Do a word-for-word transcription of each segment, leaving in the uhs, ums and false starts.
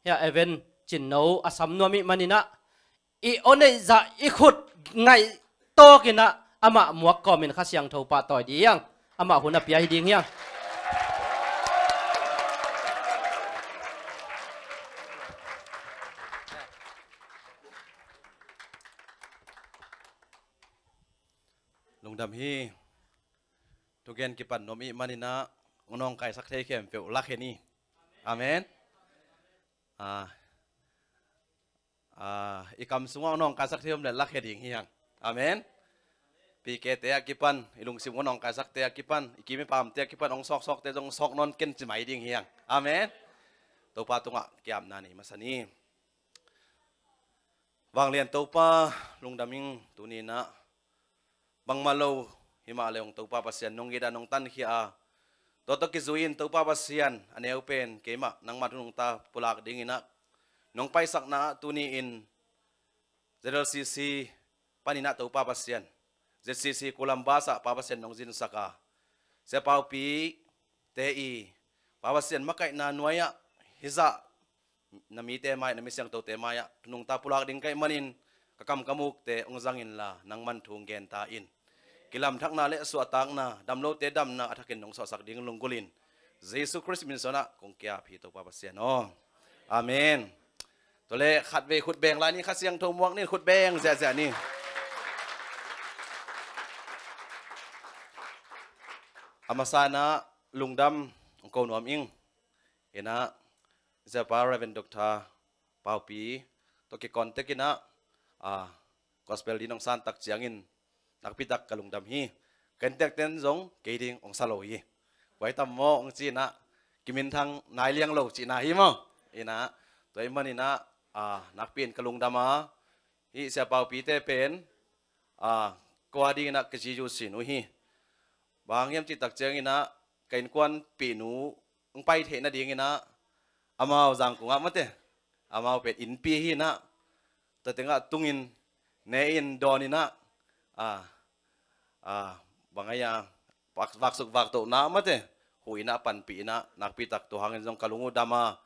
Hia Evan Cinno a sam nuam ih maninah i aw neih zah i khut ngaih tawkinah amah muak kawmin Kha Siangtho pahtawi ding hiang. Amah hun a pia hi ding hiang. Lungdam hi. Thugen kipan nuam ih maninah hong nawngkaisak thei khempeuh lakhe ni. Amen. Ah, ah, i kam sungah hong nawngkaisak thei om le lakhe ding hiang. Amen. Pike te a kipan, i lungsim hong nawngkaisak te a kipan, i kim i pam te a kipan hong sawksawk te zong sawk nawn ken ci mai ding hiang. Amen. Topa tungah kiamna nei masa ni. Vanglian Topa, lungdam ing. Tuninah bangmah lo himah le hong Topa Pasian nong it a nong tankhia a, tua tawh kizui-in Topa Pasian a neu pen keimah nangmah thunungta pulak dinginah nong paisakna ah tuni-in Z L C C paninah Topa Pasian, Z C C Columbus ah Pa Pasian nong zinsak a, Sia Paupi te i Pa Pasian makaihna nuai-ah hizah na mite mai, na mi siangthote mai-ah thunungta pulak ding ka hih manin ka kam ka mukte hong zang inla nangman thu hong gen ta in. Kilamthakna le suahtakna, damlote damna a thakin nong suahsak ding lunggulhin Jesu Khrist min suanah kong kiap hi Topa Pasian aw. Amen. Tua le khatvei khut beng lai ni, Kha Siangtho muak ni, khut beng ziahziah ni. A masa inah lungdam hong ko nuam ing. Inah Ziapa Reverend Doctor Paupi tawh kikontek inah, ah, gospel din hong santak ciangin nakpitak ka lungdam hi. Ka inntekten zong kei ding hong sa lo hi. Guai tam maw hong ci inah, kiminthang nai liang lo cihna hi maw. Inah tua ih maninah, ah, nakpi-in ka lungdam a, hih Sia Paupite pen, ah, kua dinginah ka jiyu sin uh hi. Bang hang hiam cihtak cianginah ka innkuanpihnu hong pai theih nadinginah amau Zangkung ah mate, amau pen innpi hi inah, tua tengah tungin ne in dawn inah, ah, ah, bang ai-a vak, vaksuk vaktohna mate, hu inah panpih inah nakpitak tua hangin zong ka lung uh dam a,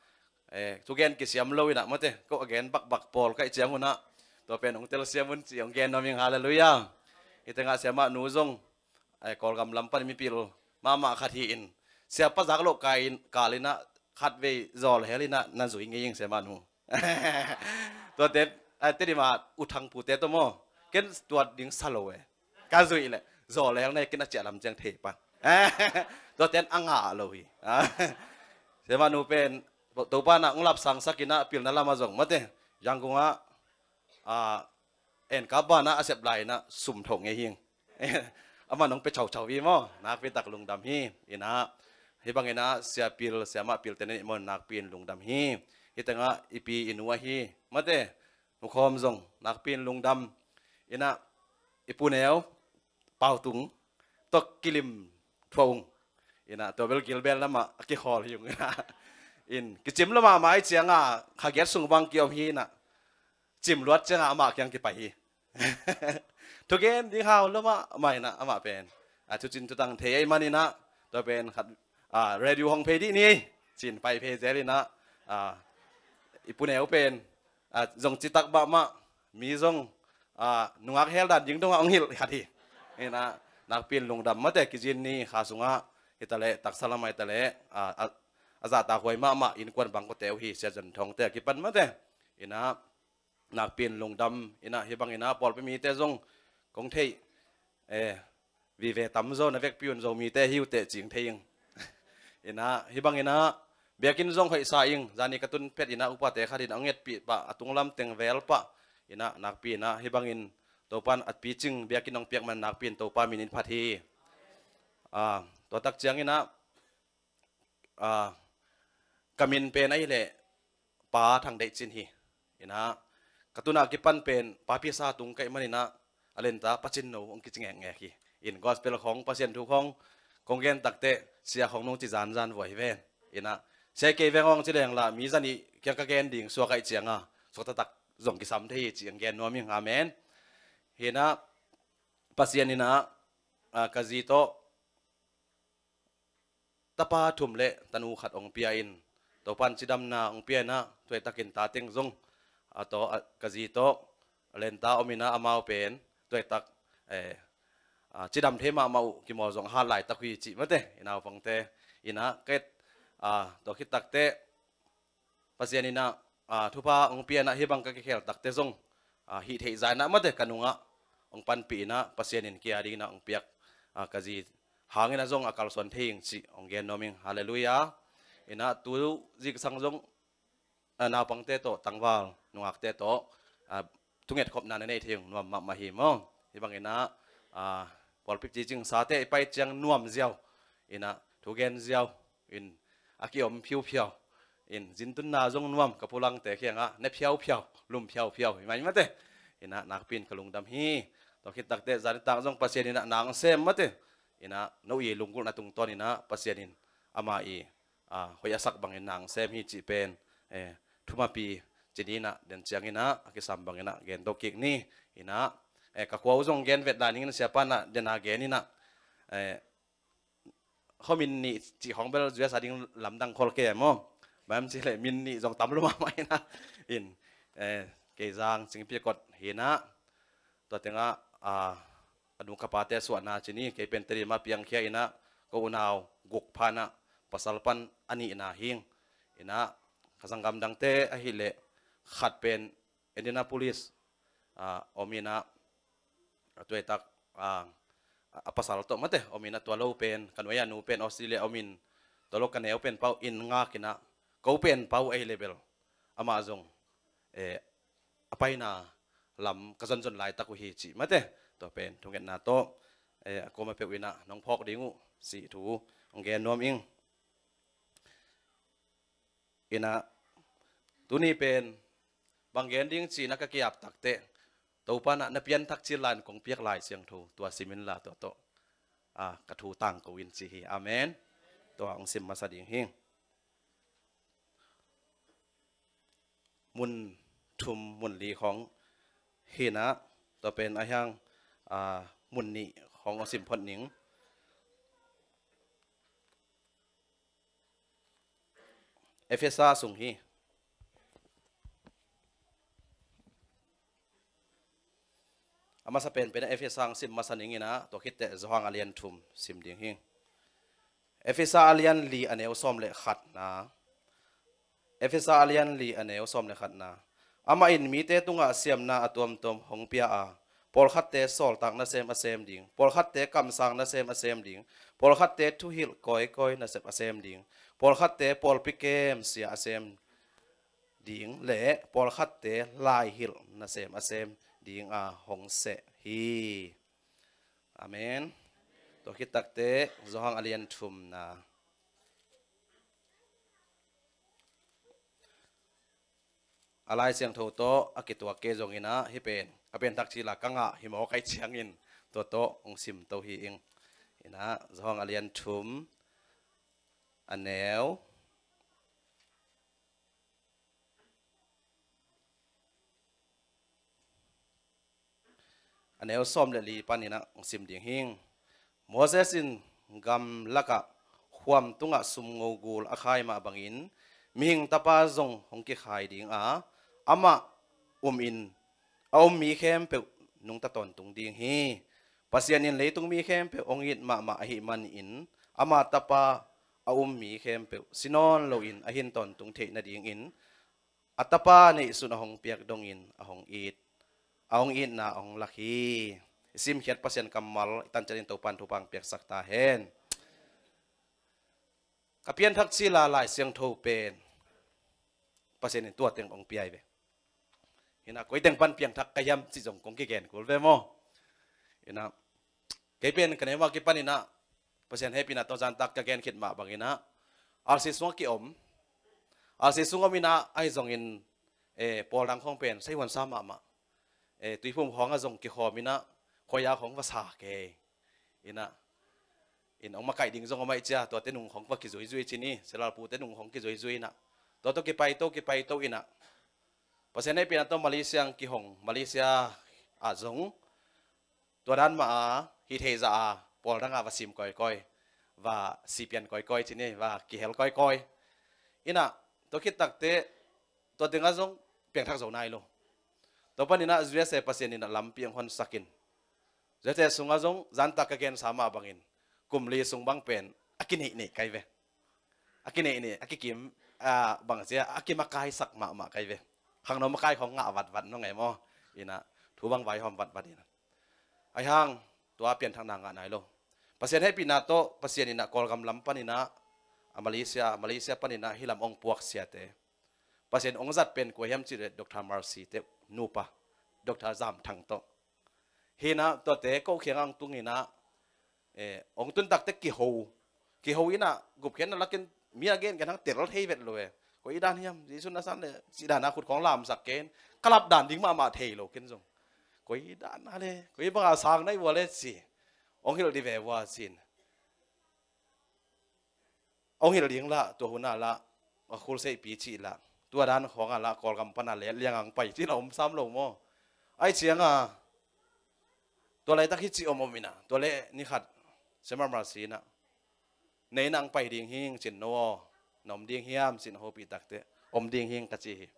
eh, thugen kisiam lo inah mate, ko a gen bakbak pawl ka hih ciang unah tua pen hong telsiam un ci hong gen nuam ing. Halleluiah. Hih tengah siamah nu zong, eh, Kawlgam lam pan mipil mahmah khat hi-in, siapa zak loh kai in, kal inah khatvei zawl hel inah na zui ngei ing siamah nu. Tuate, eh, Tedim a U Thang pute tawh maw, ken tuat ding sa lo e. Ka zuih leh zawl hel na hi ken a ciah lam ciang thei pan. Tuate in a ngah lo hi. Siamah nu pen Topa inah hong lapsangsak inah pilna lamah zong mate, Yangon ah, ah, en ka banah a sep lai inah sum tho ngei hing. Amah nong pia chauchau hi maw, nakpitak lungdam hi. Inah hih banginah siapil siamahpil tena nih maw nakpi-in lungdam hi. Hih tengah i pi i nu ahi mate, nukhawm zong nakpi-in lungdam. Inah i pu neu Pau Tung tawh kilim thuah ung. Inah tua bel gilbel lamah a kikhawl hi ung inah. In kicim lo mahmah ih cianga kha giat sung bang kiom hi inah, cim luat cianga amah kiang kipai hi. Thugen ding hau lo mahmah inah amah pen, a, thucin thutang thei ahih maninah tua pen khat, a, radio hong phei dih ni, cin pai phei zel inah, a, i pu neu pen, a, zong citak mahmah, mi zong, a, nungak hel dan ding dongah hong hilh khat hi. Inah nakpi-in lungdam mate, kizin ni kha sungah hitaleh taksa lamah hitaleh, a, a, a zahtakhuai mahmah innkuan bangkawte uh hi, Sia Zon Thawngte a kipan mate. Inah nakpi-in lungdam. Inah hih banginah pawlpi mite zong kong theih, eh, vive tamzaw na vekpi un Zomite hi uh teh cing thei ing. Inah hih banginah biakinn zong hoihsa ing, zani ka tun phet inah upate khat in a ngetpih pah, a tunglam teng vel pah. Inah nakpi inah hih bangin Topa in a picing biakinn hong piak man nakpi-in Topa min in phat hi. Ah, tua tak cianginah, ah, ka min pen ahih leh Pa Thang Deih Cin hi. Inah ka tunah kipan pen Pa Pi Sa Tung ka hih maninah a lenta Pa Cin No hong kici ngekngek hi. In gospel khawng, Pasian thu khawng kong gen takteh sia khawng nong ci zanzan vua hi ven. Inah sia kei veng hong ci leng lah mi zanih kiang ka gen ding suak ahih cianga suak taktak zong kisam thei hi ci hong gen nuam ing. Amen. Hinah Pasian inah, ah, ka zi tawh tapa thum le tanu khat hong pia in, Topan cidamna hong pia inah, tuaitakin tateng zong a tawh, a, ka zi tawh a lenta om inah, amau pen tuaitak, eh, a, cidam thei mahmah uh, kimawl zong a hat laitak uh hi cih mate, i naupangte inah ket, a, tua khit takteh Pasian inah, a, thupha hong pia inah, hih bang ka kikhel takteh zong, a, hih theih za inah mate, ka nungah hong panpih inah, Pasian in kia ding inah hong piak, a, ka zi hang inah zong a kalsuan thei ing cih hong gen nuam ing. Halleluiah. Inah tu zingsang zong, a, naupangte tawh tangval nungakte tawh, a, thungetkhopna na nei thei ung, nuam mahmah hi maw. Hih bang inah, a, pawlpi cicingsate i pai ciang nuam ziau inah, thugen ziau in a kiom phiuphiau in, zintunna zong nuam, ka pulangte kiangah ne phiauphiau, lum phiauphiau hi mai mate. Inah nakpi in ka lungdam hi. Tua khit takteh zanitak zong Pasian inah na hong sem mate. Inah no i lunggulhna tungtawn inah Pasian in ama i, a, hoih a sak bangin na hong sem hi cih pen, eh, thumapi ci ni inah, den ciang inah a kisam bang inah gen to kik ni. Inah, eh, ka khua uh zong gen vet lai ning inah, siapa inah den a gen inah, eh, kho min nih cih khawng bel U S a ding lamdang khol kei maw. Bang hiam cih leh min nih zong tam lua mahmah inah. In, eh, Keizang, Cingpikot hi inah, tua tengah, a, a nu ka pate suahna ci ni, kei pen Tedim ah piangkhia inah, ko unau guk pha inah pasal pan a nihna hi ing. Inah ka sanggam dangte ahih leh khat pen Indianapolis, a, om inah, a, tuaitak, a, a pasal tawh mate om inah, tua lo pen ka nuai-a nu pen Australia om in, tua lo ka neu pen pau in ngak inah, ko pen pau ei le bel amah zong, eh, a paina lam ka zonzon laitak uh hi cih mate. Tua pen thungetna tawh, eh, a kuama peuh inah nong phawk ding uh cih thu hong gen nuam ing. Inah tuni pen bang gen ding ci inah ka kiap takteh, Topa inah na pianthak cil lai-in kong piak Lai Siangtho tua sim inla, tua tawh, a, ka thu tangko in ci hi. Amen. Tua hong sim masa ding hi. Mun thum, mun li khawng hi inah, tua pen a hiang, a, mun nih khawng hong sim phot ning. Efesa sung hi. A masa penpen ah Efesa hong sim masa ning inah, tua khitteh Johan a lian thum sim ding hi. Efesa a lian li a neu sawm le khatna. Efesa a lian li a neu sawm le khatna. Amah in mite tungah siamna a tuamtuam hong pia a, pawlkhatte sawltak nasem a sem ding, pawlkhatte kamsang nasem a sem ding, pawlkhatte thuhilh kawikawi nasep a sem ding, pawlkhatte pawlpi kem sia a sem ding le pawlkhatte laihilh nasem a sem dinga hong seh hi. Amen. Tua khit takteh Johan a lian thumna. A Lai Siangtho tawh a kituak kei zong inah, hih pen ka pianthak cil a ka ngah hi mawk ahih ciangin, tua tawh hong sim to hi ing. Inah Johan a lian thum, a neu, a neu sawm le li pan inah hong sim ding hi ing. Moses in gamlakah huam tungah sumngo gul a khai mah bangin, mihing tapa zong hong kikhai ding a, amah um in a um mi khempeuh nungta tawntung ding hi. Pasian in leitung mi khempeuh hong it mahmah ahih manin, ama tapa a um mi khempeuh si nawn loin a hin tawntung theih nadingin, a tapa neihsun a hong piak dongin a hong it, a hong itna a hong lak hi. I simkhiat Pasian kammal i tancianin Topan thupha hong piaksak ta hen. Ka pianthak cil a Lai Siangtho pen Pasian in tua teng hong pia hi ve. Inah koi teng pan piangthak ka hiam cih zong kong kigen kul ve maw. Inah kei pen ka neih mah kipan inah, Pasian hehpihna tawh zan tak ka gen khit mah bang inah, R C sungah kiom, R C sung om inah, ahi zongin, eh, pawl dang khawng pen saihuan sa mahmah. Eh, Tuiphum khawngah zong kikhawm inah, khuaia khawng va sa kei. Inah, in hong makaih ding zong om ahih cia, tuate nung khawng va kizuizui ci ni, Sia Lal pute nung khawng kizuizui inah, tua tawh kipai to, kipai to inah, Pasian hehpihna tawh Malaysia kihong, Malaysia ah zong tua dan mah a, hih theih zah a, pawl dang a va sim kawikawi, va sipian kawikawi ci ni, va kihel kawikawi. Inah, Tua khit takteh, tua tengah zong piangthak zo nai lo. Tua paninah U S A Pasian inah lampi hong honsakin, U S A sungah zong zantak ka gensa mah bangin kum li sung bang pen a kineihneih kai ve. A kineihneih, a kikim, a, bangcia, a kimakaisak mahmah kai ve. Khangno makai khong ngah vatvat nong e maw? Inah thu bang vaihawm vatvat inah. Ahi hang tua pianthakna ngah nai lo. Pasian hehpihna tawh Pasian inah Kawlgam lam paninah, a Malaysia, Malaysia paninah hih lam hong puak siate, Pasian hong zat pen kua hiam cih leh Doctor Mercy te nupa, Doctor Zam Thang tawh. Hinah tuate ko khiangah hong tunginah, eh, hong tun takteh kiho. Kiho inah gupkhiatna lakin mi a gen ken hang tel thei vet lo e. Koi dan hiam, Jesu na san le sih dana khut khong lamsak ken, ka lap dan ding mahmah thei lo ken zong. Koi dana le, koi banga sang nai vua le ci. Hong hilh di ve vua cin. Hong hilh ding lah, tua hunah lah, a khulseihpi cih lah, tua dan khawngah lah, Kawlgam pana let liangah hong pai cih lah om sam lo maw? Ai cianga, tua laitak hi cih om om inah, tua leh nikhat, Siamah Mercy inah, na innah hong pai ding hing cin no aw, na om ding hiam cin hopih takteh, om ding hing ka ci hi.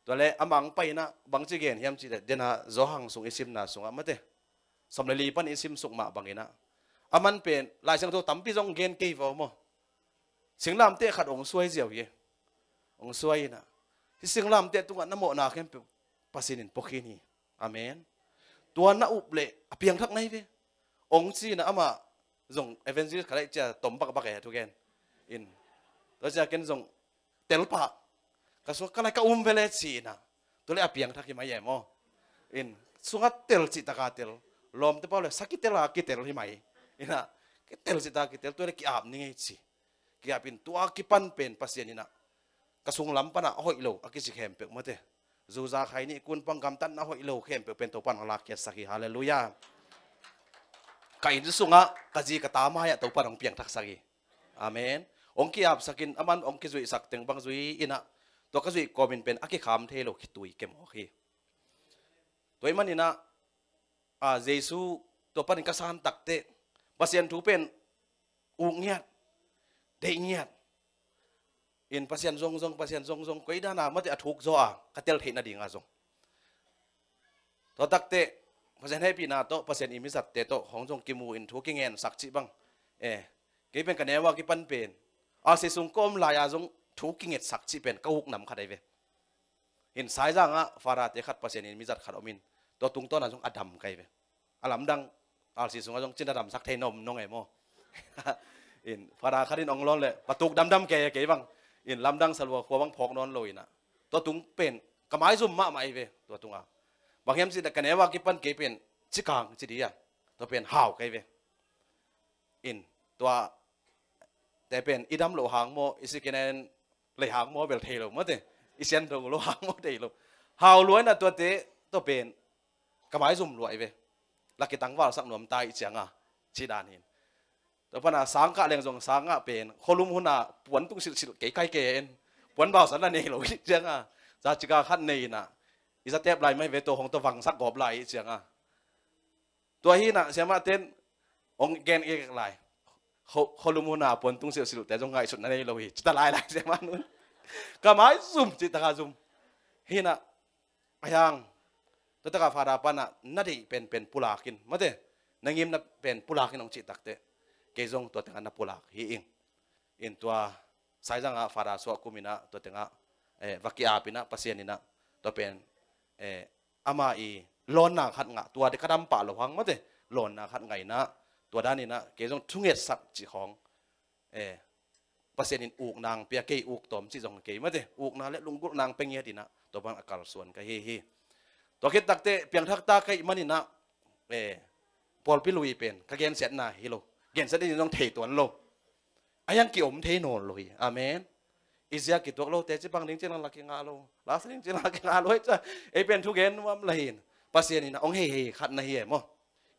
Tua leh amah hong pai inah, bangci gen hiam cih leh, dena Zawhang sung i simna sungah mate. Sawm le li pan i sim suk mah banginah. Aman pen, Lai Siangtho tampi zong gen kei vaw maw. Singlamteh khat hong suai ziau hi. Hong suai inah. Hi singlamteh tungah na mawhna khempeuh Pasian in pua khin hi. Amen. Tua na up leh, a piangthak nai ve. Hong ci inah amah zong evangelist khat aih cia tom bakbak e thu gen. In. Tua cia ken zong tel pah. Ka sungah ka lai ka um ve le ci inah. Tua leh a piangthak hi mai e maw. In, sungah tel cih taka tel. Lawmte pau le sa kitel a kitel hi mai. Inah, kitel cih taka kitel, tua leh ki-ap ni ngei ci. Ki-ap in tua kipan pen Pasian inah. Ka sunglam panah a hoih lo, a kici khempeuh mate. Zuza khai nih kun pang gamtatna a hoih lo khempeuh pen Topan a lakkhiatsak hi. Halleluiah. Ka inn sungah, ka zi ka ta mai-ah Topan hong piangthaksak hi. Amen. Hong ki-apsakin, aman hong kizuihsak teng bang zui inah, tua ka zuih kawmin pen a kikham thei lo khitui kemawk hi. Tua ih maninah, a, Jesu tua panin ka san takteh, Pasian thu pen uk ngiat, deih ngiat. In Pasian zongzong, Pasian zongzong, koi dana mate a thuk zaw a, ka tel theih nadingah zong. Tua takteh, Pasian hehpihna tawh, Pasian i mizatte tawh, hong zong kimu in thu kingensak cih bang. Eh, kei pen ka neu a kipan pen. A si sung ka om lai-a zong thu kingetsak cih pen, ka uk nam khat ahi ve. Hin Saizang ah, Father-te khat Pasian in mizat khat om in. Tua tungtawn ah zong a dam ka hi ve. A lamdang, R C sungah zong cin a damsak thei na om nong e maw. In, Father khat in hong lawn leh, patuk damdam kei, kei bang. In, lamdang salua khua bang phawk nawn lo inah. Tua tung pen, ka maizum mahmah hi ve, tua tungah. Bang hiam cih leh ka neu a kipan kei pen, cikang, ci di a. Tua pen, hau ka hi ve. In, tua, te pen, i dam loh hang maw, i second hand lei hang maw, bel thei lo, mate. I sian dong loh hang maw, thei lo. Hau lua inah tuate, tua pen, ka maizum luai ve. Laki tangvalsak nuam ta ih cianga, ci dan hin. Tua pana sang kah leng zong sang ah pen, khualum huna puan tung silhsilh kei kai kei en. Puan bausan na nei lo ih cianga. Za cika khat nei inah. I zatep lai mai ve tua hong tua vangsak gawp lai ih cianga. Tua hinah, siamah ten, hong gen kek lai. Khualum huna puan tung silhsilh te zong ngaihsut na nei lo hi. Cita lai lai siamah nun. Ka maizum, cita ka zum. Hinah, Ahi hang, tua takah Father panah na deih penpen pulakin, mate, na ngimna pen pulakin hong cih takteh, kei zong tua tengah na pulak hi ing. In tua, Saizang ah Father suah kum inah, tua tengah, eh, va ki-ap inah, Pasian inah, tua pen, eh, ama i lawnna khat ngah, tua de ka dam pah lo hang, mate, lawnna khat ngah inah, tua dan inah, kei zong thungetsak cih khawng, eh, Pasian in uk nang pia kei, uk tawm cih zong kei, mate, ukna le lunggulh nang pia ngiat inah, tua bang a kalsuan ka hi hi. Tua khit takteh, piangthak ta ka hih maninah, eh, pawlpi lui pen, ka gensiatna hi lo. Gensiat in zong thei tuan lo. A hiang ki-om thei nawn lo hi. Amen. I zia kituak lo, teci pang ding cih lang la kingah lo. Lasa ding cih lang la kingah lo, ei pen thugen nuam la hin. Pasian inah, hong hei hei khat na hi e maw.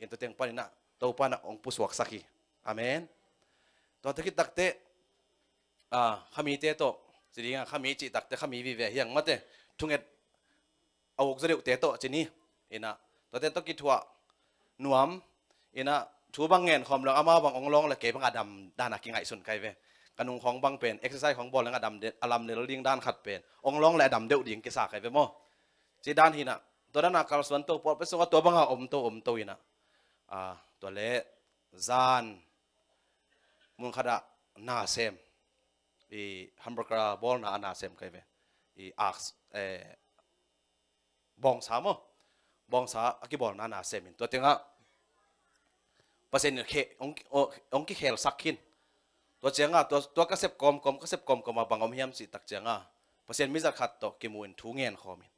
In tua teng paninah, Topa inah, hong pusuaksak hi. Amen. Tua ta khit takteh, ah, khamite tawh, ci dingah, khami cih takteh, khami vive hiang mate, thunget a uk zaw deuhte tawh, ci ni. Inah, tuate tawh kithuah nuam, inah, thu bang ngen khawm lo, amau bang hong lawng le kei bang a dam, dana kingaihsun kai ve. Ka nung khawng bang pen exercise khawng bawl leng a dam de, a lam lel ding dan khat pen ong lawng le a dam deuh ding kisa kai ve maw. Ci dan hi na, tua dan a kalsuan to, pawlpi sungah tua banga om to, om to hi na. Ah, tua le zan mun khat ah na sem, i hamburger bawlna a na sem kai ve. I aks, eh, bawngsa maw, bawngsa a kibawlna na sem in, tua tengah Pasian in khe, ong, ong, ong kikhel sak khin. Tua ciangah tua, tua ka sep kawmkawm, ka sep kawmkawm a bang om hiam cih tak ciangah Pasian mizat khat tawh kimu in thu ngen khawm in.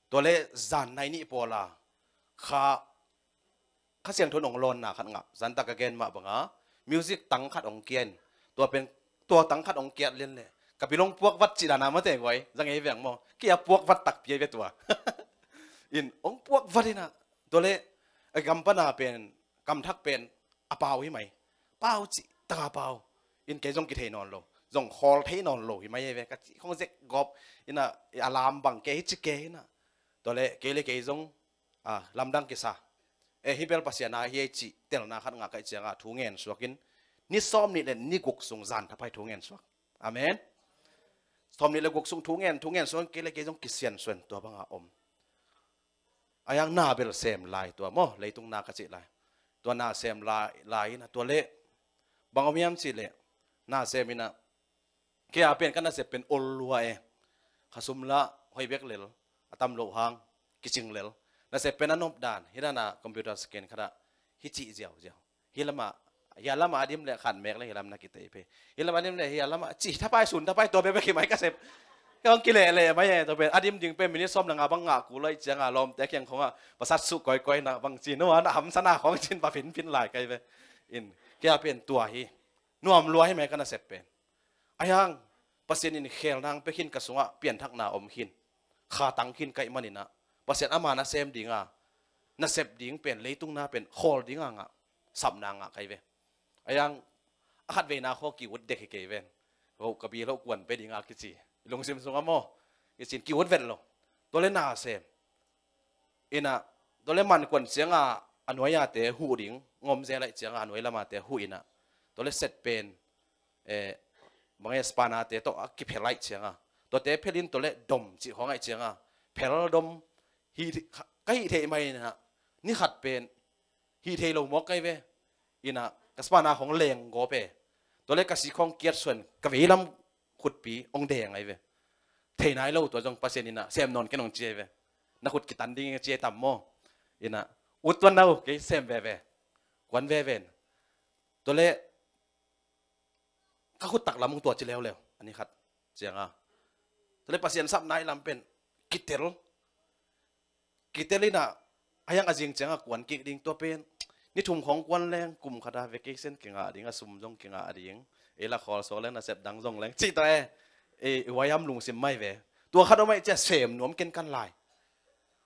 Tua le zan nai nih pawla kha, Kha Siangtho in ong lawnna khat ngah. Zan tak ka gen mah banga music tang khat ong kia in, tua pen, tua tang khat ong kiat lian le ka bil ong puak vat cih dana mate guai, za ngei veng maw. Kia puak vat takpi ai ve tua. In ong puak vat hi na. Tua le a gam pana pen, kam thak pen a pau hi mai. Pau cih taka pau. In kei zong kithei nawn lo, zong khawl thei nawn lo hi mai ai ve. Ka cih khong zek gawp in a, a lam bang kei hi ci kei hi na. Tua le kei le kei zong, ah, lamdang kisa. Eh, hi bel Pasian a hi ei cih telna khat ngah ka hih ciangah thu ngen suak in, ni sawm nih le ni guk sung zan thapai thu ngen suak. Amen. Sawm nih le guk sung thu ngen, thu ngen suak in kei le kei zong kisiansuan tua banga om. A yang na bel sem lai tua maw, leitung na ka cih lai. Tua na sem lai, lai in a tua le bang om hiam cih le, na sem in a, kei a pen ka nasep pen ol lua e. Kha sum la hoi bek lel, a tam loh hang kicing lel. Nasep pen a nop dan hi na, na computer screen khat ah hi cih ziauziau. Hi lamah, hi a lamah a dim le khan mek le hi lam na kitei pe. Hi lamah a dim le hi a lamah cih thapai sun thapai tua bek bek hi mai ka sep. Ka hong kileh leh mai e, tua pen a dim ding pen minit sawm le nga bang ngah kul lo ahih ciangah lawmte kiang khongah pasat suh kawikawi na bang ci, no a na hamsa na khong cin pa finfin lai kai ve. In kei a pen tua hi. Nuam lua hi mai ka nasep pen. A yang Pasian in khel nang pia khin, ka sungah pianthakna om khin, kha tang khin ka hih manin a, Pasian ama nasem dinga, nasep ding pen leitung na pen khawl dinga ngah, sapna ngah kai ve. A yang a khat veina khaw ki-ut dek hi kei ven. Ho ka bil ho kuan pe dinga kici, lungsim sungah maw, kicin ki-ut vet lo. Tua le na sem in a, tua le man kuan ciangah a nuai-ate huh ding ngom zel ahih ciangah a nuai lamate huh in a, tua le set pen, eh, bang e, spanner-te tawh a kiphel ahih ciangah, tuate phelin tua le dom cih khawng ahih ciangah, phel dom hi, ka hih theih mai in a, ni khat pen hih thei lo mawk kai ve. In a ka spanner khawng leng gawp e. Tua le ka si khawng kiat suan, ka veilam khutpi ong deng ai ve. Thei nai lo, tua zong Pasian in a sem nawn ken ong ci ai ve. Na khut kitan ding ci ai tam maw. In a ut tuan na uh, kei sem veve, kuan veve in. Tua le ka khut taklam ong tua ci leuleu a ni khat ciangah. Tua le Pasian sapna i lam pen kitel, kitel in a, a yang a zing ciangah kuan kik ding, tua pen ni thum khawng kuan leng kum khat a vacation kingah ding, a sum zong kingah ding, ei la khawl suak leng nasep dang zong leng cih ta e. Ei, ei huaiam lungsim mai ve. Tua khat om ahih ciah sem nuam ken kan lai.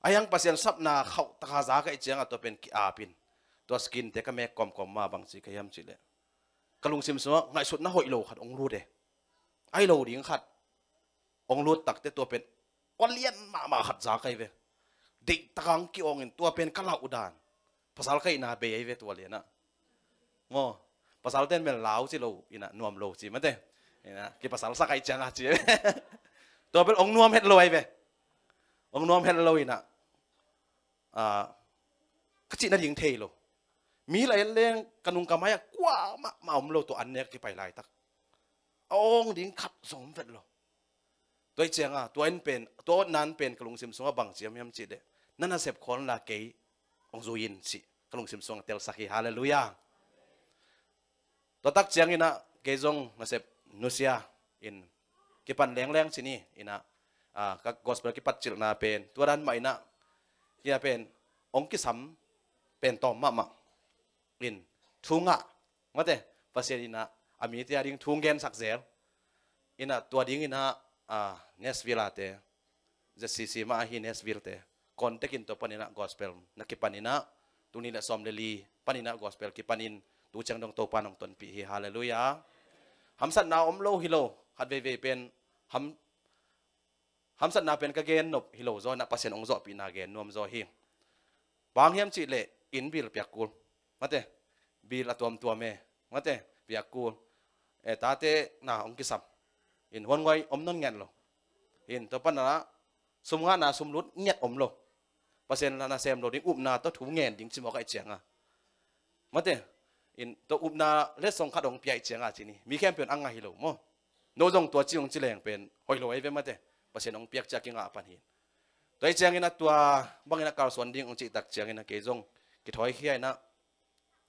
A yang Pasian sapna khauh taka za ka hih ciangah tua pen ki-ap in, tua screen-te ka mek kawmkawm ma bang ci ka hiam cih leh, ka lungsim sungah ngaihsutna hoih lo khat ong lut e. Ai lo ding khat ong lut takte tua pen aw lian mahmah khat za kai ve. Deih taka ong ki-awng in tua pen ka lauh dan. Pasal ka hihna bei ai ve tua lian ah. Maw, pasal ten bel lau ci lo in a, nuam lo ci mate. In a kipasal sak ahih ciangah ci ai ve. Tua bel ong nuam het lo ai ve. Ong nuam het lo in a, ah, ka cih nading thei lo. Mi la et leng ka nung ka mai-ah kua mahmah om lo, tua an nek kipai laitak. A awng ding khat zong om vet lo. Tua ahih ciangah tua in pen, tua awtna in pen ka lungsim sungah bang ci hiam hiam cih leh, na nasep khawl la kei ong zui in cih ka lungsim sungah telsak hi. Halleluiah. Tua tak ciangin a kei zong nasep nusia in kipan lengleng ci ni in a, ah, ka gospel kipatcilhna pen tua dan mah in a, kei a pen ong kisam pen tawm mahmah in thu ngah, mate, Pasian in a, a mite a ding thu gensak zel in a, tua ding in a, ah, Nashville-ate, Z C C mah ahi Nashville-te contact in tua panin a gospel na kipan in a, tul nih le sawm le li panin a gospel kipan in tu ciang dong Topa in ong tonpih hi. Halleluiah. Hamsatna om lo hi lo, khat veivei pen ham, hamsatna pen ka gen nop hi lo zaw in a, Pasian ong zawhpihna gen nuam zaw hi. Bang hiam cih leh inn bill piak kul, mate, bill a tuamtuam e, mate, piak kul. eh, tate na hong kisam. In huan guai om nawn ngiat lo. In tua pan a sum ngahna sum lut ngiat om lo. Pasian la nasem lo ding upna tawh thu ngen ding ci mawk ahih cianga. Mate, in tua upna letsong khat hong pia ahih cianga ci ni. Mi khempeuh in a ngah hi lo maw. No zong tua ci hong ci leng pen hoih lo ahi ve mate. Pasian hong piak ciang kingah pan hi. Tua ahih ciangin a tua bangin a kalsuan ding hong cih tak ciangin a kei zong kithawi khia in a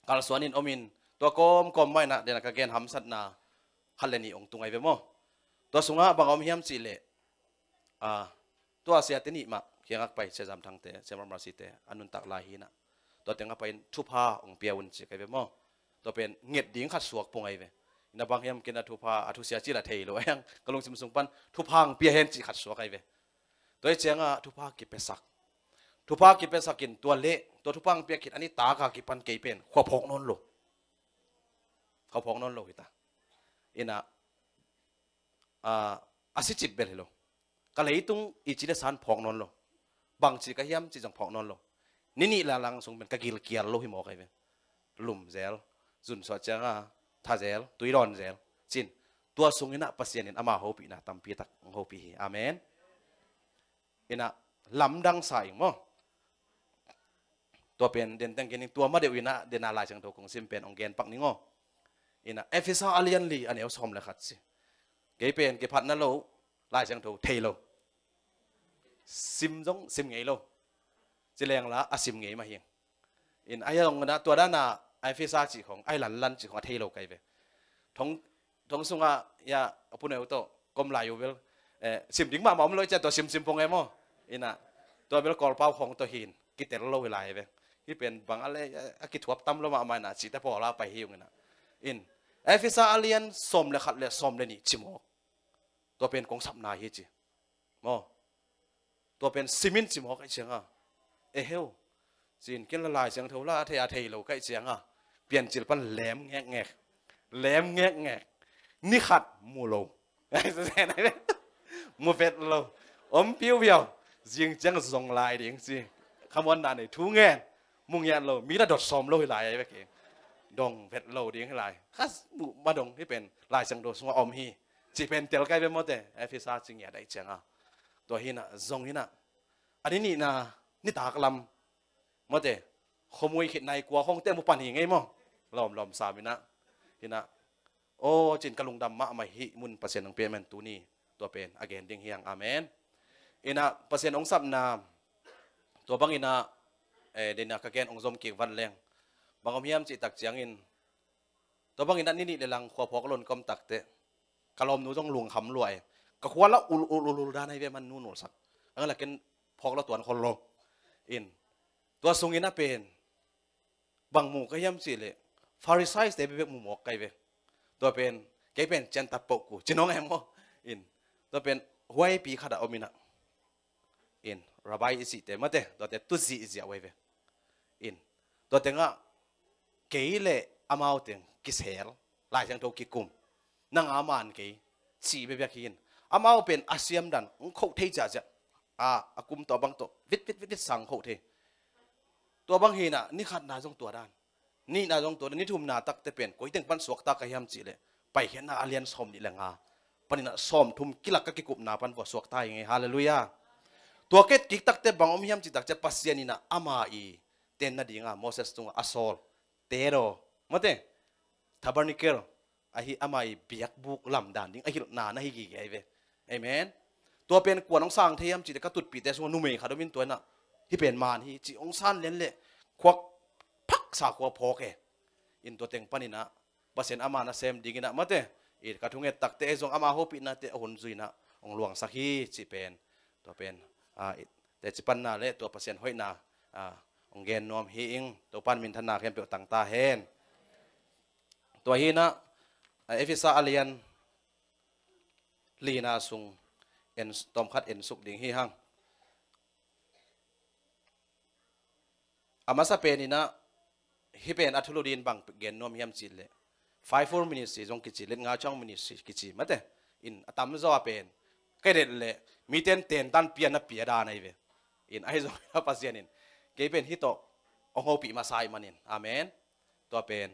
kalsuan in om in tua kawmkawm mah in a den a ka gen hamsatna khat le nih hong tung ahi ve maw. Tua sungah bang a om hiam cih leh, ah, tua siate nih mah kiangah pai, Sia Zam Thangte, Sia Mar Mercyte a nuntak lai hi in a. Tua tengah pai in thupha hong pia un ci ka hi ve maw. Tua pen nget ding khat suak pong ahi ve. In a bang hiam ken a thupha, a thusia cih la thei lo ahi hang, ka lungsim sung pan thupha hong pia hen cih khat suak ahi ve. Tua ahih ciangah thupha kipiasak. Thupha kipiasak in tua leh, tua thupha hong pia khit a nitak a kipan kei pen khua phawk nawn lo. Khua phawk nawn lo hi ta. In a, ah, a si cip bel hi lo. Ka leitung i ci le san phawk nawn lo. Bangci ka hiam ci zong phawk nawn lo. Ni nih la lang sung pen ka gil kial lo hi mawk ahi ve. Lum zel, zun suah cianga tha zel, tui dawn zel. Cin, tua sung in a Pasian in ama hopihna tampi tak hong hopih hi. Amen. In a lamdang sa ing maw. Tua pen den teng kei ning, tua ma deuh in a den a Lai Siangtho kong sim pen hong gen pak ning aw. In a Efesa a lian li a neu sawm le khat ci. Kei pen kiphatna lo, Lai Siangtho thei lo. Sim zong sim ngei lo. Ci leng la a sim ngei mah hi. In a hi zong in a tua dan a Efesa cih khong, a hi lanlan cih khong a thei lo ka hi ve. Thong, thong sungah, ya, a pu neu tawh, kom lai uh bel, eh, sim ding mahmah om lo i cia tua sim sim pong e maw. In a, tua bel Kawlpau khong tawh hi in, kitel lo hi lai ve. Hi pen bang a le, a kithuap tam lo mahmah in a, cihte pawl a pai hi ung in a. In, Efesa a lian sawm le khat le sawm le nih ci mawk. Tua pen kong sapna hi ci. Maw. Tua pen sim in ci mawk ahih cianga. E heu. Cin ken la Lai Siangtho la a thei a thei lo ka hih cianga. Piancil pan lem ngekngek. Lem ngekngek. Ni khat mu lo. Mu vet lo. Om piupiau. Zing ciang zong lai ding ci. Khamuanna nei thu ngen. Mu ngiat lo. Mi la dot sawm lo hi lai ahi ve kei. Dong vet lo ding hi lai. Kha muh ma dong hi pen Lai Siangtho sungah om hi. Ci pen tel ka hi ve mawte, Efesa ci ngiat ahih cianga. Tua hi in a, zong hi in a. A ni nihna, nitak lam. Mawte, khuamui khit nai kua khong te mu pan hi ngei maw. Lawmlawm sam in a. Hi in a. Aw, cin ka lungdam mahmah hi mun Pasian nang pia man tuni. Tua pen, a gen ding hi hang. Amen. Hi in a, Pasian hong sapna. Tua bang in a, eh, den a ka gen hong zom kik van leng. Bang om hiam cih tak ciangin. Tua bang in a ni nih le lang khua phawk lo in ka om tak teh. Ka lawmnu zong lungkham lua e. Ka khua la ul ul ul ul dan ahi ve man nu nulsak. Ang la ken phawk lo tuan khol lo. In. Tua sung in a pen. Bang mu ka hiam cih leh. Pharisaite bekbek mu mawk ka hi ve. Tua pen. Kei pen ciantat poh ku. Ci nong em aw. In. Tua pen. Huaipi khat a om in a. In, Rabbi i cihte mate, tuate tu zihziah uh ahi ve. In, tua tengah kei le amau teng kisel, Lai Siangtho kikum. Nang a man kei, cih bekbek hi in. Amau pen a siam dan, hong khoh thei ciahciah. A, a kum tawh bang tawh, vit, vit, vit, vit sang khoh thei. Tua bang hi in a, ni khatna zong tua dan. Nihna zong tua, ni thumna takte pen, koi teng pan suakta ka hiam cih leh, Paikhiatna a lian sawm nih le nga. Panin a sawm thum kilak ka kikupna pan vua suakta hi ngei. Halleluiah. Tua kei kik takte bang om hiam cih tak ciah Pasian in a ama i tenna dinga Moses tungah a sawl. Tedaw. Mate. Tabernacle. Ahi ama i biakbuk lamdan ding. A hilhna na hi gige ahi ve. Amen. Tua pen kuan hong sang thei hiam cih leh ka tutpihte sungah numei khat om in tua in a. Hih pen man hi cih hong san lian leh. Khuak phak sa khua phawk e. In tua teng panin a. Pasian ama nasem dingin a mate. I ka thunget takte ei zong ama hopihnate a hun zui in a. Hong luangsak hi cih pen. Tua pen. A, i, teci panna le tua Pasian hoihna. A, hong gen nuam hi ing. Topan minthanna khempeuh tang ta hen. Tua hi in a, a, Efesa a lian lina sung en, tawmkhat ensuk ding hi hang. A masa pen in a, hih pen a thulu ding bang gen nuam hiam cih leh. Five fold ministry zong kici, let ngau chang ministry kici, mate. In a tamzaw a pen. Ka det leh, mite in tentan pian a pia dan ahi ve. In ahi zong a Pasian in. Kei pen hih tawh, hong hopih masa ahih manin. Amen. Tua pen.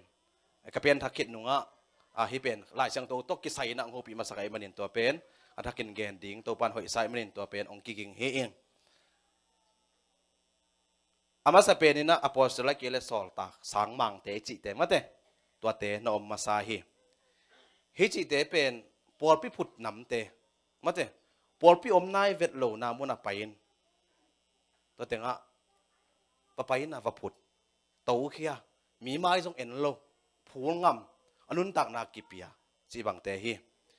Ka pianthak khit nungah, a, hih pen Lai Siangtho tawh kisai in ah hong hopih masak ahih manin tua pen a thakin gen ding, Topa'n hoihsa ahih manin tua pen hong kiging hi ing. A masa pen in ah apostle a kei le sawltak sangmangte i cihte mate, tuate na om masa hi. Hih cihte pen pawlpi phut namte mate, pawlpi om nai vet lo na mun a pai in, tua tengah va pai in ah va phut, tokhia, mi mai zong en lo, phul ngam, a nuntakna kipia, cih bangte hi.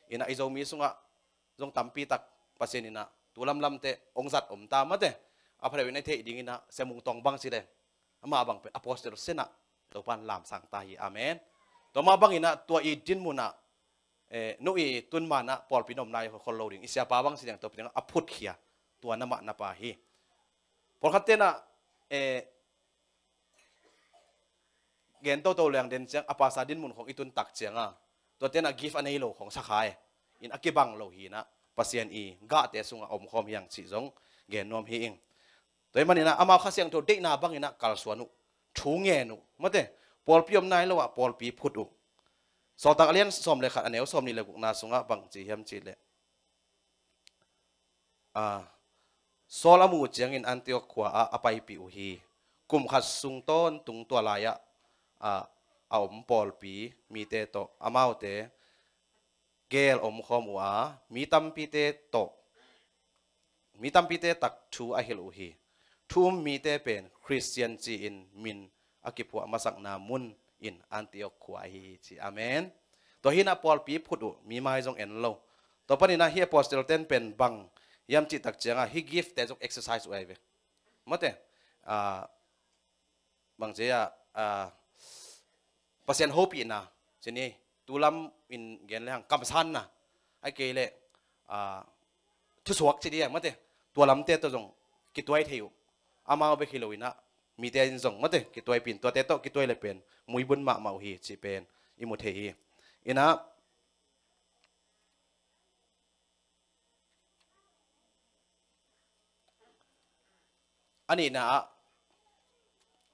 In ah i Zomi sungah zong tampi tak Pasian in ah tu lamlamte hong zat om ta mate. A pha deuh in a i theih ding in ah Sia Mung Tawng bang ci le, amah bang pen apostle sin ah Topa'n lamsang ta hi. Amen. Tua mah bang in ah tua i dinmun ah, eh, nu i tun man ah pawlpi na om nai khol lo ding, i siapa bang ci ding, tua pi ding ah a phutkhia, tua na mah na pa hi. Pawlkhatte in ah, eh, gen toto leng den ciang a pastor dinmun khong i tun tak ciang a, tuate in ah gift a nei lo khong sa kha e. In a kibang lo hi in ah Pasian i gahte sungah om khawm hi hang cih zong gen nuam hi ing. Tua ahih manin ah amau Kha Siangtho deihna bang in ah kalsuan uh, thu ngen uh mate, pawlpi om nai lo ah pawlpi phut uh. Sawltak a lian sawm le khat, a neu sawmnih le gukna sungah bang ci hiam cih leh, a, Saul a muh uh ciangin Antioch khua ah a paipih uh hi. Kum khat sung tawntung tua lai-ah, a, a om pawlpi mite tawh amaute gel om khawm uh a, mi tampite tawh, mi tampite tak thu a hilh uh hi. Thu um mite pen Khristian ci-in min a kiphuah masakna mun in Antioch khua ahi hi ci. Amen. Tua hi in ah pawlpi phut uh, mi mai zong en lo. Tua panin ah hih apostle ten pen bang hiam cih tak ciang a, hih gift te zong exercise uh ahi ve. Mate, a, bang ci a, a, Pasian hopihna, ci ni, tu lam in gen le hang kamsanna, ahih kei leh, a, thusuak ci ding a, mate, tua lamte tawh zong kituai thei uh. Amau bek hi lo in ah mite in zong, mate, kituaipih in, tuate tawh kituai le pen muibun mahmah uh hi cih pen i mu thei hi. In ah a nihna ah,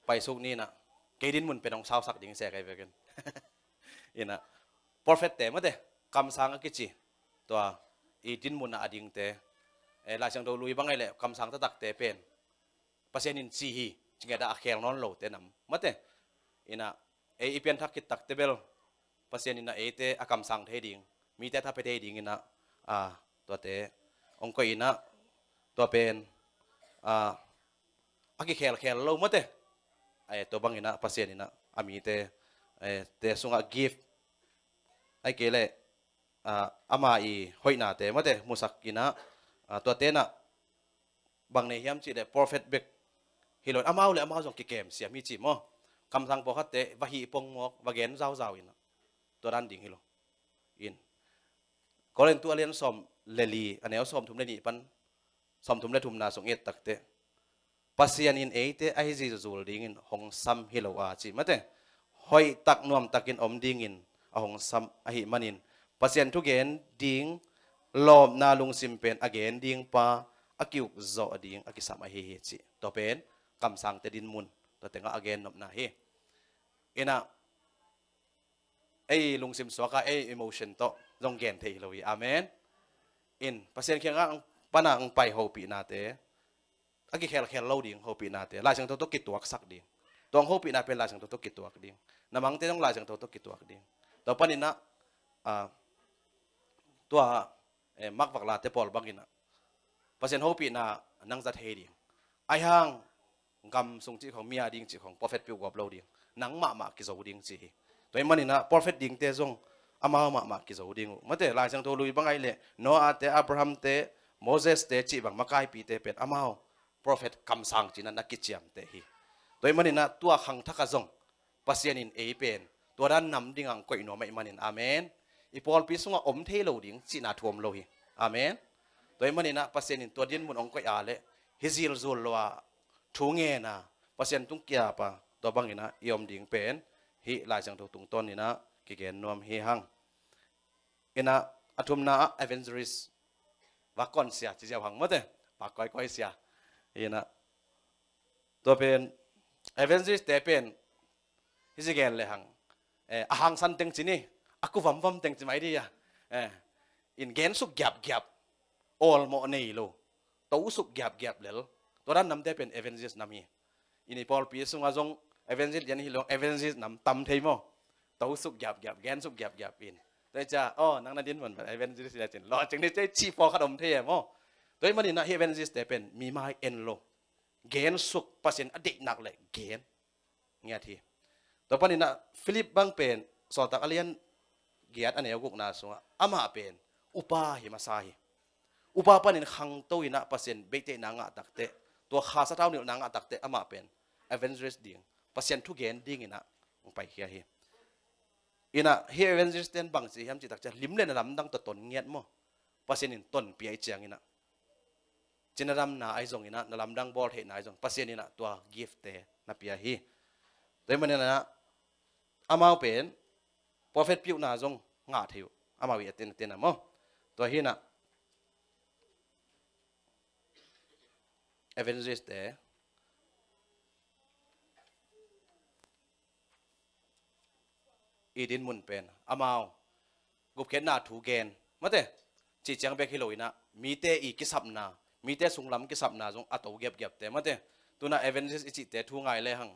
paisuk ni in ah, kei dinmun pen hong sausak ding se kai vekin. In ah, prophet te mate, kamsang a kici, tua i dinmun ah a dingte, eh, Lai Siangtho lui bang ahih leh kamsang taktakte pen Pasian in ci hi, ci ngiat ah a khel nawn lote nam mate. In ah, ei i pianthak khit takte bel Pasian in ah eite a kamsang thei ding, mite a thapia thei ding in ah, a, tuate hong koih in ah, tua pen, a, a kikhelkhel lo mate. Eh, tua bang in ah Pasian in ah a mite, eh, te sungah gift, ahih kei leh, a, ama i hoihnate mate musak in ah, a, tuate in ah bang nei hiam cih leh prophet bek hi lo in, amau le amau zong kikem siam hi ci maw. Kamsang pawlkhatte va hih pongmawk, va gen zauzau in ah, tua dan ding hi lo. In Korintu a lian sawm le li, a neu sawmthum le nih pan sawmthum le thumna sung i et takteh, Pasian in eite ahi zihzul dingin hong sam hi lo a, ci mate, hoihtak nuamtakin om dingin a hong sam ahih manin, Pasian thugen ding lawpna lungsim pen a gen ding pa a ki-ukzawh ding a kisam ahi hi, ci. Tua pen kamsangte dinmun, tua tengah a gen nopna hi. In ah, ei lungsim suak a, ei emotion tawh zong gen thei hi lo hi. Amen. In Pasian kiangah pan a hong pai hopihnate, a kikhelkhel lo ding hopihnate, Lai Siangtho tawh kituaksak ding. Tua hong hopihna pen Lai Siangtho tawh kituak ding. Na mangte zong Lai Siangtho tawh kituak ding. Tua panin ah, ah, tua, eh, Mark Vaklate pawl bangin ah, Pasian hopihna nang za thei ding. Ahi hang gam sung cih khong, mi a ding cih khong, prophet peuh guap lo ding. Nang mahmah kizo ding ci hi. Tua ahih manin ah prophet dingte zong amau mahmah kizo ding uh. Mate, Lai Siangtho lui bang ahih leh Noah te, Abraham te, Moses te cih bang makaipite pen amau prophet kamsang cih na na kiciamteh hi. Tua ahih manin ah tua khangthak ah zong Pasian in ei pen tua dan nam dingah hong koih nuam ahih manin, amen, i pawlpi sungah om thei lo ding cihna thu om lo hi. Amen. Tua ahih manin ah Pasian in tua dinmun hong koih a leh, hih zihzul lo a, thu ngen a, Pasian tung kiap a, tua bangin ah i om ding pen hih Lai Siangtho tungtawn in ah kigen nuam hi hang. In ah, a thumna ah evangelist, va konsia ci ziau hang mate, va koikoi sia. In ah, tua pen evangelist te pen hi ci gen le hang, eh, a hangsan teng ci ni, a ku vamvam teng ci mai dih a. Eh, in gensuk giapgiap, awlmawh nei lo, tosuk giapgiap lel. Tua dan namte pen evangelist nam hi. In i pawlpi sungah zong evangelist lian hi lo, evangelist nam tam thei maw. Tosuk giapgiap, gensuk giapgiap in. Tua hi cia, oh, nang na din mun evangelist lian cin. Lawhcing ni cia ci pawlkhat om thei e maw. Tua hi maninah hi evangelist te pen mi mai en lo, gensuk, Pasian a deihnak le gen ngiat hi. Tua paninah Philip bang pen Sawltak a lian giat a neu gukna sungah amah pen upa hi masa hi. Upa panin khangto inah Pasian beitehna ngah takteh, tua kha sathau nilhna ngah takteh amah pen evangelist ding, Pasian thugen dinginah hong paikhia hi. Inah hi evangelist ten bang ci hiam cih takcia lim le na lamdang tawh ton ngiat maw. Pasian in tonpia i cianginah cina damna ahi zonginah, na lamdang bawl theihna ahi zong Pasian inah tua gift te na pia hi. Tua hi maninah amau pen prophet piuhna zong ngah thei uh. Amau i a ten a ten a maw. Tua hinah evangelist te i dinmun pen amau gupkhiatna thu gen, mate, cih ciang bek hi loinah mite i kisapna, mite sunglam kisapna zong a to giapgiapte, mate. Tunah evangelist i cihte thu ngai lehang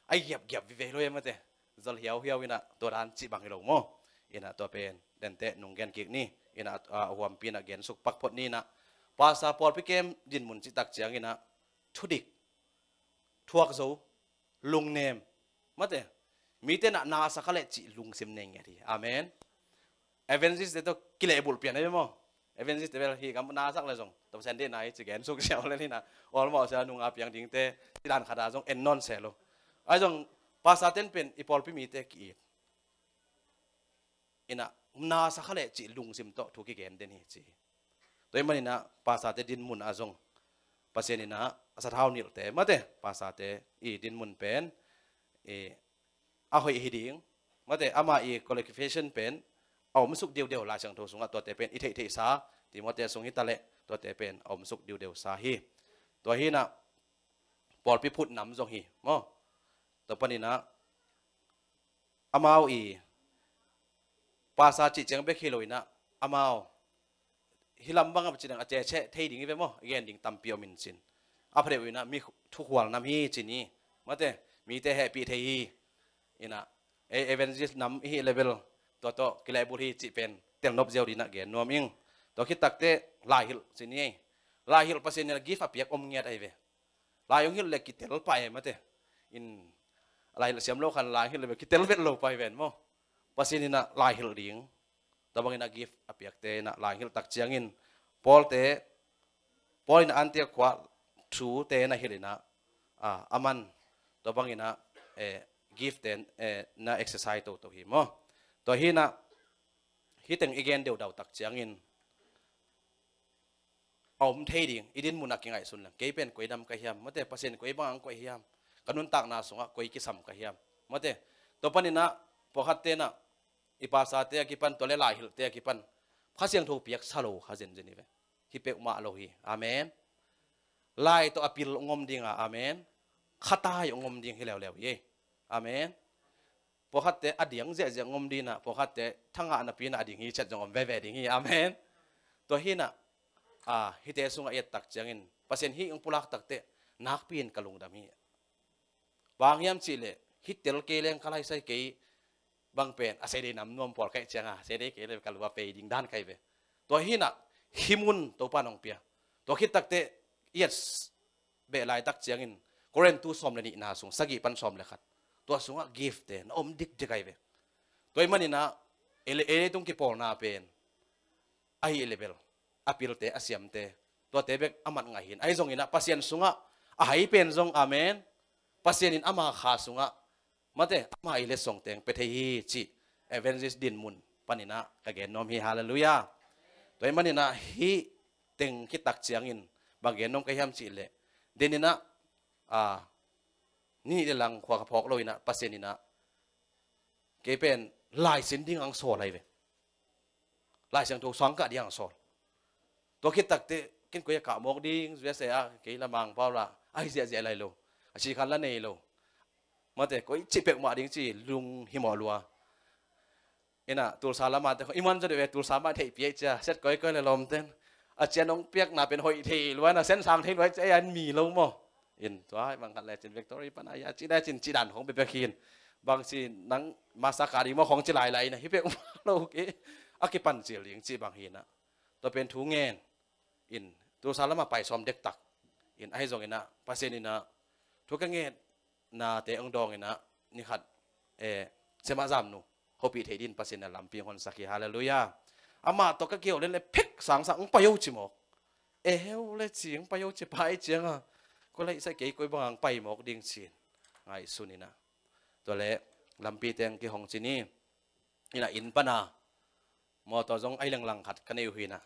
a giapgiap vive hi lo e, mate. Zol hiauhiau inah tua dan cih bang hi lo maw. Inah tua pen denteh nung gen kik ni. Inah a huampi inah gensuk pakphot ni inah pasa pawlpi kem dinmun cihtak cianginah thudik, thuak zo, lungnem, mate, mite nah na sa kha leh cih lungsim nei ngiat hi. Amen. Evangelist te tawh kilehbulh pian ahi maw. Evangelist te bel hi kam na sak le zong tawh Sunday na hi ci gensuk siau le ni na. Almost a nunga piang dingte ci dan khata zong en nawn se lo. Ahi zong pasa ten pen i pawlpi mite ki-it inah na sa kha leh cih lungsim tawh thu kigen den hi ci hi. Tua hi maninah pasate dinmun ah zong Pasian inah a sathau nilhte, mate, pasate i dinmun pen i a hoih hi ding, mate, ama i qualification pen a omsuk diudeu Lai Siangtho sungah tuate pen i theihtheihsa, Timoti sung hi taleh tuate pen a omsuk diudeusa hi. Tua hinah pawlpi phutnam zong hi maw. Tua paninah amau i pasa cih ciang bek hi loinah amau hi lam bang a ci dang a ceceh thei ding hi ve maw. A gen ding tampi om in cin a pha deuh inah mi thukhual nam hi ci ni, mate, mite hehpih thei hi. Inah ei evangelist nam i hih level tua tawh kilehbulh hi cih pen telnop ziau dinah gen nuam ing. Tua khit takteh laihilh ci ni ei. Laihilh Pasian inah gift a piak om ngiat ahi ve. Lai hong hilh le kitel pah e, mate. In laihilh siam lo khan lai hong hilh le kitel vet lo pah hi ven maw. Pasian inah laihilh ding, tua banginah gift a piakte inah lai hong hilh tak ciangin Pawlte, Paul inah Antioch khua thute na hilh inah a man, tua banginah eh, gift te eh, na exercise toto hi maw. Tua hinah hiteng i gen deudau tak ciangin a om thei ding, i dinmun a kingaihsun leng. Kei pen koi dam ka hiam, mate, Pasian koi bang ang koih hiam, ka nuntakna sungah koi kisam ka hiam, mate. Tua paninah pawlkhat tenah i pasate a kipan, tua le laihilhte a kipan Kha Siangtho piaksa lo kha zenzen hi ve. Hi peuhmah lo hi. Amen. Lai tawh a pil hong om dinga, amen, khatai hong om ding hi leuleu hi. Amen. Pawlkhatte a diang ziahziah ngom dinah, pawlkhatte thangah napi inah a ding hi ciat zong om veve ding hi. Amen. Tua hinah a hite sungah i et tak ciangin Pasian hih hong pulak takteh nakpi in ka lungdam hi. Bang hiam cihleh hih tel kei leng ka laisai kei bang pen a sei dei nam nuam pawl kaih cianga sei dei kei le ka lua pei ding dan kai ve. Tua hinah hih mun Topa nong pia. Tua khit takteh i et beh laitak ciangin Korintu sawm le nihna sung sagih pan sawm le khat, tua sungah gift te na om dikdik ahi ve. Tua ih maninah ei le ei leitung kipawlna pen ahi level a pilte a siamte tuate bek a mat ngah hin, ahi zonginah Pasian sungah a hai pen zong, amen, Pasian in ama kha sungah mate ama i letsong teng pia thei hi cih evangelist dinmun paninah ka gen nuam hi. Halleluiah. Tua ih maninah hih teng khit tak ciangin bang gen nuam ka hiam cihleh, deninah a nih le lang khua ka phawk loinah Pasian inah kei pen laisin ding ang sawl ahi ve. Lai Siangtho sangkah ding ang sawl. Tua khit takteh ken koi a kah mawk ding, zuia se a kei la Mangpau la ahi ziahziah lai lo, a sikhan la nei lo, mate, koi cih peuhmah ding ci lunghimawh lua. Ina, Tulsa lama te, i man zaw deuh e, Tulsa mah theihpih ei cia, siat koikoi le lawmten. A cian hong piakna pen hoih thei lua, na sen sang thei lua ei cia, ei an mi lo maw. In, tua hai bang khat le cin victory pan a ia, ci le cin ci dan hong pepek hin. Bang ci nang masa ka ding maw hong ci lailai na, hi pek ma lo ke. A kipan cil ding ci bang hi na. Tua pen thu ngen. In, Tulsa lama pai sawm dektak. In, ahi zong ina, Pasian ina, thu ka ngen, nate hong dawng ina, ni khat, eh, Siamah Zamnu, hopih thei din Pasian a lampi hong honsak hi, halleluiah. Amah tawh ka kiheu le le phek sangsang hong pai o ci mawk. Eh, heu le ci hong pai o ci pai cianga. Ko lai sa kei koi bang hong pai mawk ding cin. Ngaihsun ina. Tua le lampi teng kihong cin hi. Ina inn pana. Mawtaw zong ai lenglang khat ka nei uh hi ina.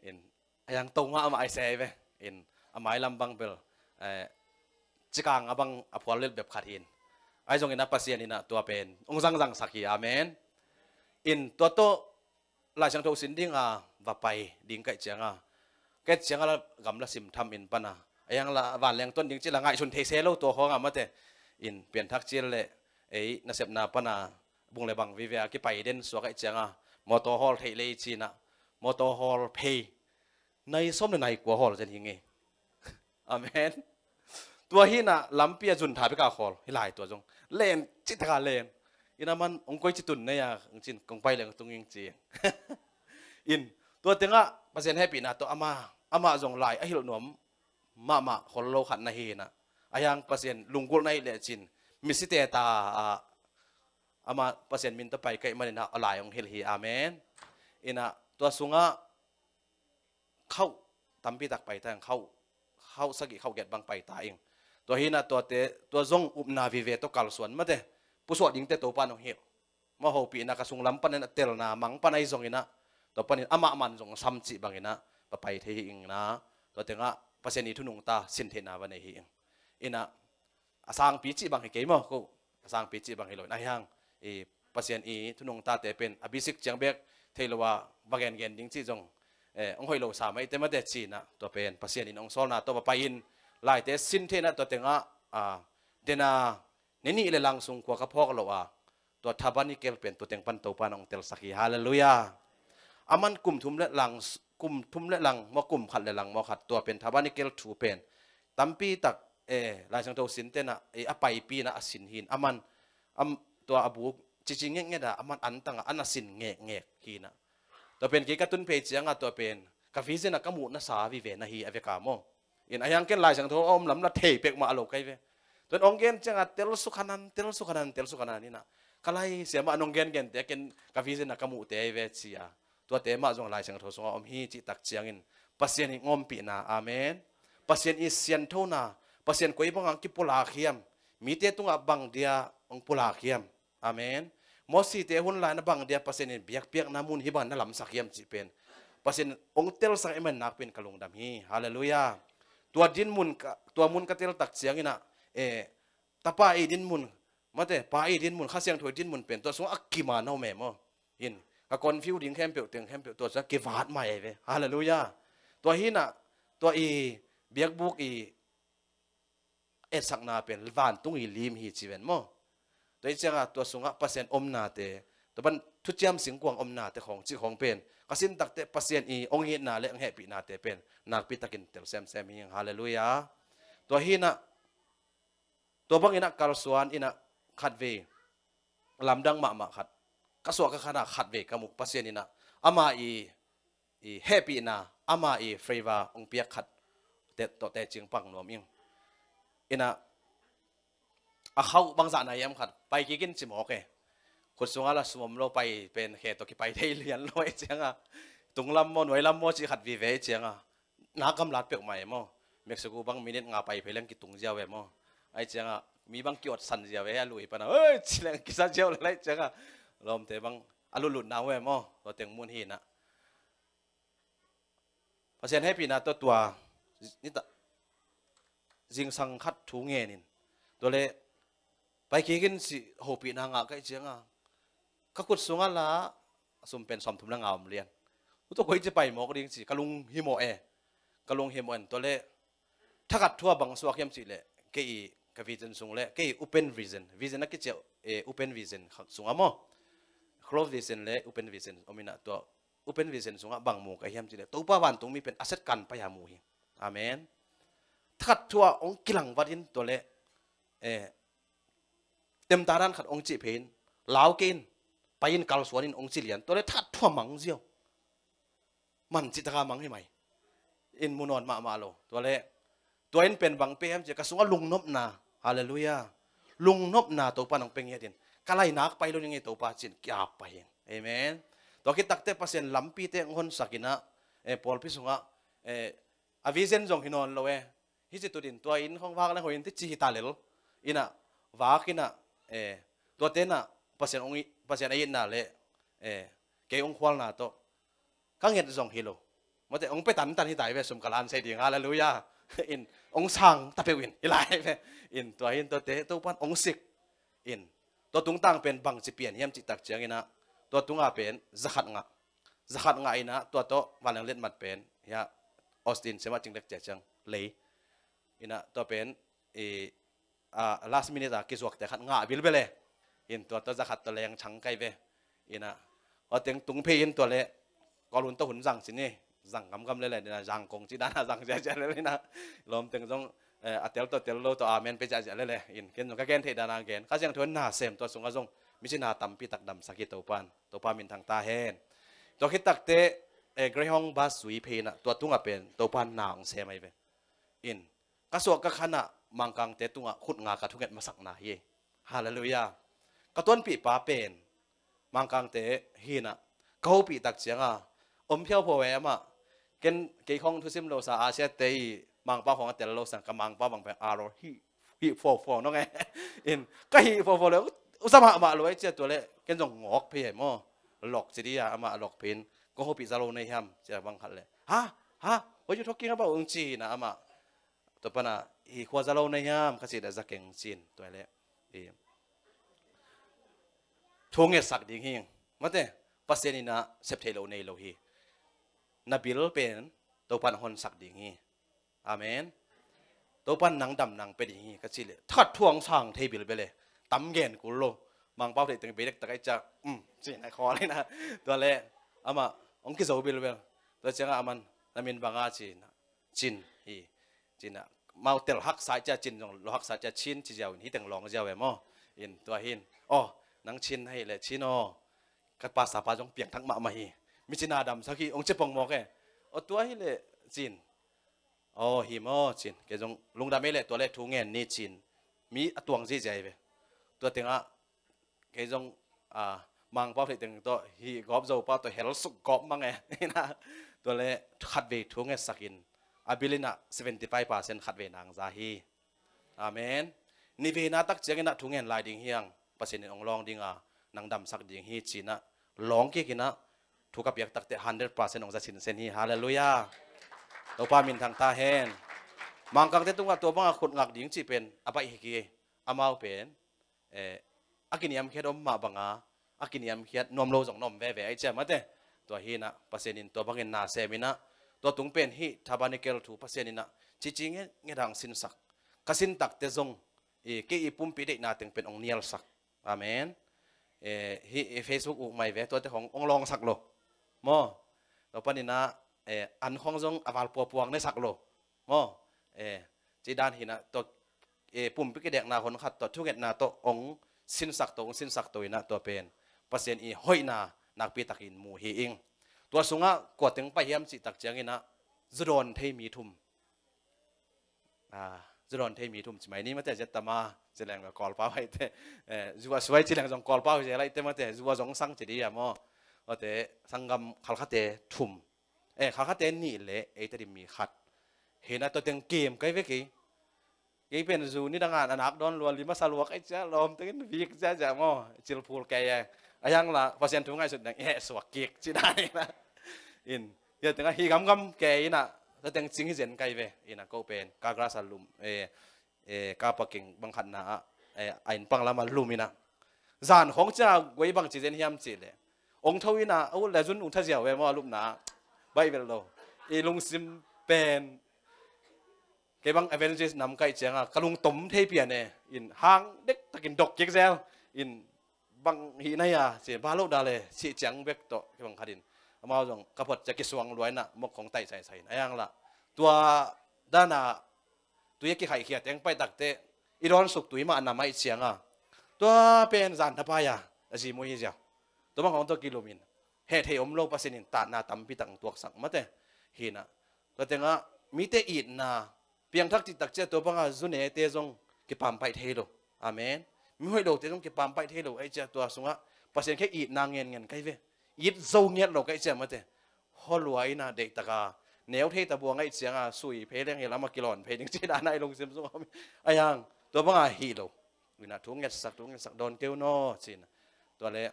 In, a yang to ngah amah ai se ve. In, a mai lam bang bel, eh, cikang a bang a phual lel bep khat hin. Ai zong ina Pasian ina tua pen hong zangzang sak hi, amen. In, tua tawh Lai Siangtho sin ding a va pai ding kaih cianga. Kaih cianga la gamla sim tham inn pana. A yang la vanleng ton ding ci la ngaihsun thei se lo tua khawng a mate. In, pianthak cil le, ei, nasepna pana bung le bang vive a kipai den suak aih cianga. Mawtaw hawl theih lei cina. Mawtaw hawl phei. Nai sawm le nai kua hawl zen hi ngei. Amen. Tua hi na lampi a zun tha beka hawl. Hi lai tua zong. Len, ci taka len. Ina man, hong koi ci tun nei a, hong cin, kong pai leng tung ing ci. In, tua tengah, Pasian hehpihna tawh ama, ama zong lai, a hilh nuam, mahmah, khol lo khat na hi na. A yang Pasian, lunggulh na hi le cin. Misite ta, a, ama Pasian min tawh pai kaih manina, a lai hong hilh hi. Amen. Ina, tua sungah, khauh tampi tak pai ta ing, khauh, khauh sagih khauh giat bang pai ta ing. Tua hi na tuate, tua zong upna vive tawh kalsuan mate, pusuah dingte Topa nong hilh. Mah hopihna ka sunglam panin a telna mang pan ahi zong ina, tua panin amah man zong sam cih bang ina, va pai thei hi ing na, tua tengah Pasian i thunung ta sin theihna va nei hi ing. Ina, a sangpi cih bang hi kei maw, ko a sangpi cih bang hi lo in, ahi hang, i Pasian i thunung tate pen, a basic ciang bek thei lo a, va gengen ding cih zong, eh, hong hoih lo sa mai te mate cina, tua pen, Pasian in hong sawlna tua va pai in, laite sin theihna tua tengah, a, dena, ne nih le lang sung kua ka phawk lo a, tua tabernacle pen tua teng pan Topa in hong telsak hi, halleluiah. A man kum thum le lang, kum thum le lang, maw kum khat le lang, maw khat, tua pen tabernacle thu pen, tampi tak, eh, Lai Siangtho sin tena, eh, a paipi na a sin hin. A man, am, tua a buk, cici ngeknget a, a man antang a, an a sin ngekngek hi na. Tua pen kei ka tun phei cianga, tua pen, ka vision a ka muh na sa vive na hi a veka maw. In a hiang ken Lai Siangtho a om lam la thei pek mah a lo kai ve. Tuan ong gen cianga, tel sukhanan, tel sukhanan, tel sukhanan hi na. Ka lai siama nong gen gen te, ken ka vision a ka muh te ahi ve cia. Tuate mah zong Lai Siangtho sungah om hi cih tak ciangin Pasian i ngompihna, amen. Pasian i sianthona, Pasian koi bangah kipulak hiam, mite tungah bang dia hong pulak hiam, amen. Mosite hun lai na bang dia Pasian in biakpiakna mun hi bangin na lamsak hiam cih pen Pasian hong telsak i man nakpi in ka lungdam hi, halleluiah. Tua dinmun ka, tua mun ka tel tak ciangin ah, eh, tapa i dinmun, mate, pa i dinmun, Kha Siangtho i dinmun pen tua sungah a kima na om e maw. In, ka confuse ding khempeuh teng khempeuh tua sungah kivat mai ve. Halleluiah. Tua hi na, tua i biakbuk i etsakna pen vantung i lim hi ci ven maw. Tua i ciangah tua sungah Pasian omnate, tua pan thuciam singkuang omnate khawng cih khawng pen ka sin takte Pasian i hong itna le hong hehpihnate pen nakpi takin tel semsem hi. Halleluiah. Tua hi na, tua bang ina kalsuan ina khatvei lamdang mahmah khat ka suah ka khan a khatvei ka muh Pasian ina ama i, i hehpihna, ama i favor hong piak khat te, tawh tecing pang nuam ing. Ina a khauh bangzah na hiam khat pai kik in ci mawk e. Khut sungah la sum om lo pai pen khe tawh kipai thei lian lo e cianga. Tunglam maw, nuailam maw ci khat vive e cianga. Na gamlat peuhmah e maw. Mexico bang minute nga pai phei leng kitung ziau e maw. Ai cianga mi bang kiot san ziau e a lui pana. Oi, ci leng kisa ziau le lai cianga. Lawmte bang a lutlut na e maw. Tua teng mun hi na. Pasian hehpihna tua tua, nita, zingsang khat thu ngenin. Tua le, pai kik in ci hopihna ngah kaih cianga. Ka khut sungah la, a sum pen sawmthum le nga om lian. Uto koi ci pai mawk ding ci, ka lung himawh e. Ka lung himawh en, tua le, thakhat thua bang suak hiam cih leh, kei i ka vision sung le, kei i open vision. Vision a kici a, eh, open vision khak sungah maw. Close vision le open vision om inah, tua open vision sungah bang mu ka hiam cih leh, Topa vantungmi pen a set kan pai-a mu hi. Amen. Thakhat thu-ah hong kilang vat in tua leh, eh, temta dan khat hong cih phei in, lau kei in, pai in, kalsuan in hong ci lian, tua leh thakhat thu-ah mang ziau. Man cih taka mang hi mai. In mu nawn mahmah lo. Tua leh, tua in pen bang pia hiam cih leh, ka sungah lungnopna. Halleluiah. Lungnopna Topa nong pia ngiat in, ka lai nak pai lo ning ei Topa ci-in ki-ap pai hi. Amen. Tua khit takteh Pasian lampite hong honsak inah, eh, pawlpi sungah, eh, a vision zong hi nawn lo e. Hih ci tut in tua inn khong vak leng hoih in ti ci hi ta lel. Inah, vak inah, eh, tuate inah Pasian hong i-, Pasian a itna le, eh, kei hong khualna tawh ka nget zong hi lo. Mate, hong pia tantan hi ta hi ve, sum ka lan sei ding, halleluiah. In, hong sang ta peuh in, hi lai ve. In, tua hi in tuate, Topan hong sik. In, tua tungtang pen bangci pian hiam cih tak ciang inah, tua tunga pen zakhat ngah. Zakhat ngah inah, tua tawh vanleng letmat pen, hiah, Austin siamah cing lek cia ciang lei. Inah, tua pen, i, a, last minute a kizuakte khat ngah bilbel e. In tua tawh zakhat tawh leng chang kai ve. Inah, aw teng tung phei in tua leh, Kawlun tawh hun zang cin hi. Zang gamgam lele, inah zang kong ci dana zang ziahziah lele inah. Lawm teng zong, eh, a tel tawh tel lo tawh amen pia ziahziah lele. In ken zong ka gen theih dana gen. Kha Siangtho in na sem tua sungah zong, micina tampi tak damsak hi Topan. Topa minthang ta hen. Tua khit takteh, eh, Greyhound bus zui phei inah, tua tungah pen, Topan na hong sem ahi ve. In, ka suah ka khanah Mangkangte tungah khut nga ka thunget masakna hi. Halleluiah. Ka tuanpih pa pen Mangkangte hi inah, ka hopih tak cianga om phiauphiau e amah. Ken kei khong thusim lo sa, Asia te i Mangpau khong a tel lo sa, ka Mangpau bang pen a lo hi, hi phuaphuau nong e. In, ka hi phuaphuau le, usa mahmah lo e cia tua leh, ken zong ngawk phei e maw. Lok ci di a, amah lok phei in, kong hopih za lo nei hiam, cia bang khat leh. Ha? Ha? What you talking about? Ung ci inah amah. Tua pana, hi khua za lo na hiam, ka cih leh za keng cin, tua leh. Hi. Thu ngetsak ding hi, mate, Pasian inah sep theih lo nei lo hi. Na bil pen, Topan honsak ding hi. Amen. Topan nang dam nang pia ding hi, ka cih leh. Thakhat thu hong sang thei bilbel e. Tam gen kul lo. Mangpau theih teng beidek tak ai cia, um, cin ai khawl inah. Tua leh, amah, hong kizo bilbel. Tua ciangah aman, na min banga cin. Cin hi. Cin ah. Mau tel haksa cia cin zong lo haksa cia cin ci ziau in hi teng lawng ziau e maw. In tua hin. Aw, nang cin ahi leh cin aw. Ka pasa pa zong piangthak mahmah hi. Micina damsak hi, hong ci pongmawk e. Aw tua hi leh cin. Aw hi maw cin. Kei zong lungdam e leh tua leh thu ngen ni cin. Mi a tuang zihziah hi ve. Tua tengah kei zong, a, Mangpau theih teng tawh, hi gawp zo pa tawh hel suk gawp mang e. Inah, tua leh khatvei thu ngetsak in, a bil inah seventy five percent khatvei nang za hi. Amen. Nihveina tak ciang inah thu ngen lai ding hi hang, Pasian in hong lawng ding a, nang damsak ding hi ci inah, lawng kik inah, thu ka piak takteh hundred percent hong za sinsen hi. Halleluiah. Topa minthang ta hen. Mangkangte tungah tua banga khut ngak ding cih pen, a baih hi kei, amau pen, eh, a kiniamkhiat om mah banga, a kiniamkhiat nuam lo zong na om veve ai cia mate. Tua hi inah, Pasian in tua bangin na sem inah, tua tung pen hih tabernacle thu Pasian inah, cici nge, nge dang sinsak. Ka sin takteh zong, i, kei i pumpi deihna teng pen hong nialsak. Amen. Eh, hih, eh, Facebook uk mai ve, tuate hong, hong lawngsak lo. Maw. Tua pan inah, eh, an khong zong a val puapuang nesak lo. Maw. Eh, ci dan hi inah, tua eh, pumpi kidekna hon khat tawh, thungetna tawh, hong sinsak to, hong sinsak to inah tua pen. Pasian i hoihna, nakpi takin mu hi ing. Tua sungah, kua teng pai hiam cih tak ciang inah, zu dawn thei mi thum. Ah, zu dawn thei mi thum, ci mai ni mate zet tama, ci leng Kawlpau hai te. Eh, zu a suai ci leng zong Kawlpau hi zel ai te mate, zu a zong sang ci di a maw. Mate, sanggam khalkhate thum. Eh, khalkhate nih le, ei Tedim mi khat. Hi inah tua teng kem kai ve kei. Kei pen zu nidang a na nak dawn lua, lim a sa lua kai cia, lawm tengin vik ziahziah maw, cilphul kei e. A hiang la, Pasian thu ngaihsut dang, eh, suak kik, ci dan inah. In, hia tengah hi gamgam kei inah, tua teng cing hi zen kai ve, inah ko pen, ka grass a lum, eh, eh, ka parking bang khatna ah, eh, a inn pang lamah lum inah. Zan khong cia guai bang ci zen hiam cih leh. Ong tho inah, a ut le zun ung tha ziau e maw a lupna. Baih vel lo. I lungsim pen. Kei bang evangelist nam kaih cianga, ka lungtom thei pian e. In hang dek takin dok kik zel. In pang hi na ya, ci ba lo da le, ci ciang bek tawh kibang khat in. Amau zong ka phot ciang kisuang luai na, mok khong tai sai sai in. A yang la. Tua dana, tui a kikhaihkhia teng pai takte, i dawn suk tui mah na mai cianga. Tua pen zan thapai a, a zi mu hi zia. Tua bang khong tua kilum in. Heh thei om lo Pasian in tatna tampi tak tuaksak mate. Hi na. Tua tenga, mite itna, piangthak cih tak ciah tua banga zunete zong kipampaih thei lo. Amen. Mi hoih lote zong kipampaih thei lo. Ai ciah tua sungah Pasian khe itna ngen ngen kai ve. It zo ngiat lo kai ciah mate. Holua ina deihtaka neu thei tabua ngaih cianga sui phei leng hi lama kilawn phei ding cih dana i lungsim sungah om. Ai hang tua banga hi lo. Ina thu ngetsak, thu ngetsak dawn keu naw cina. Tua le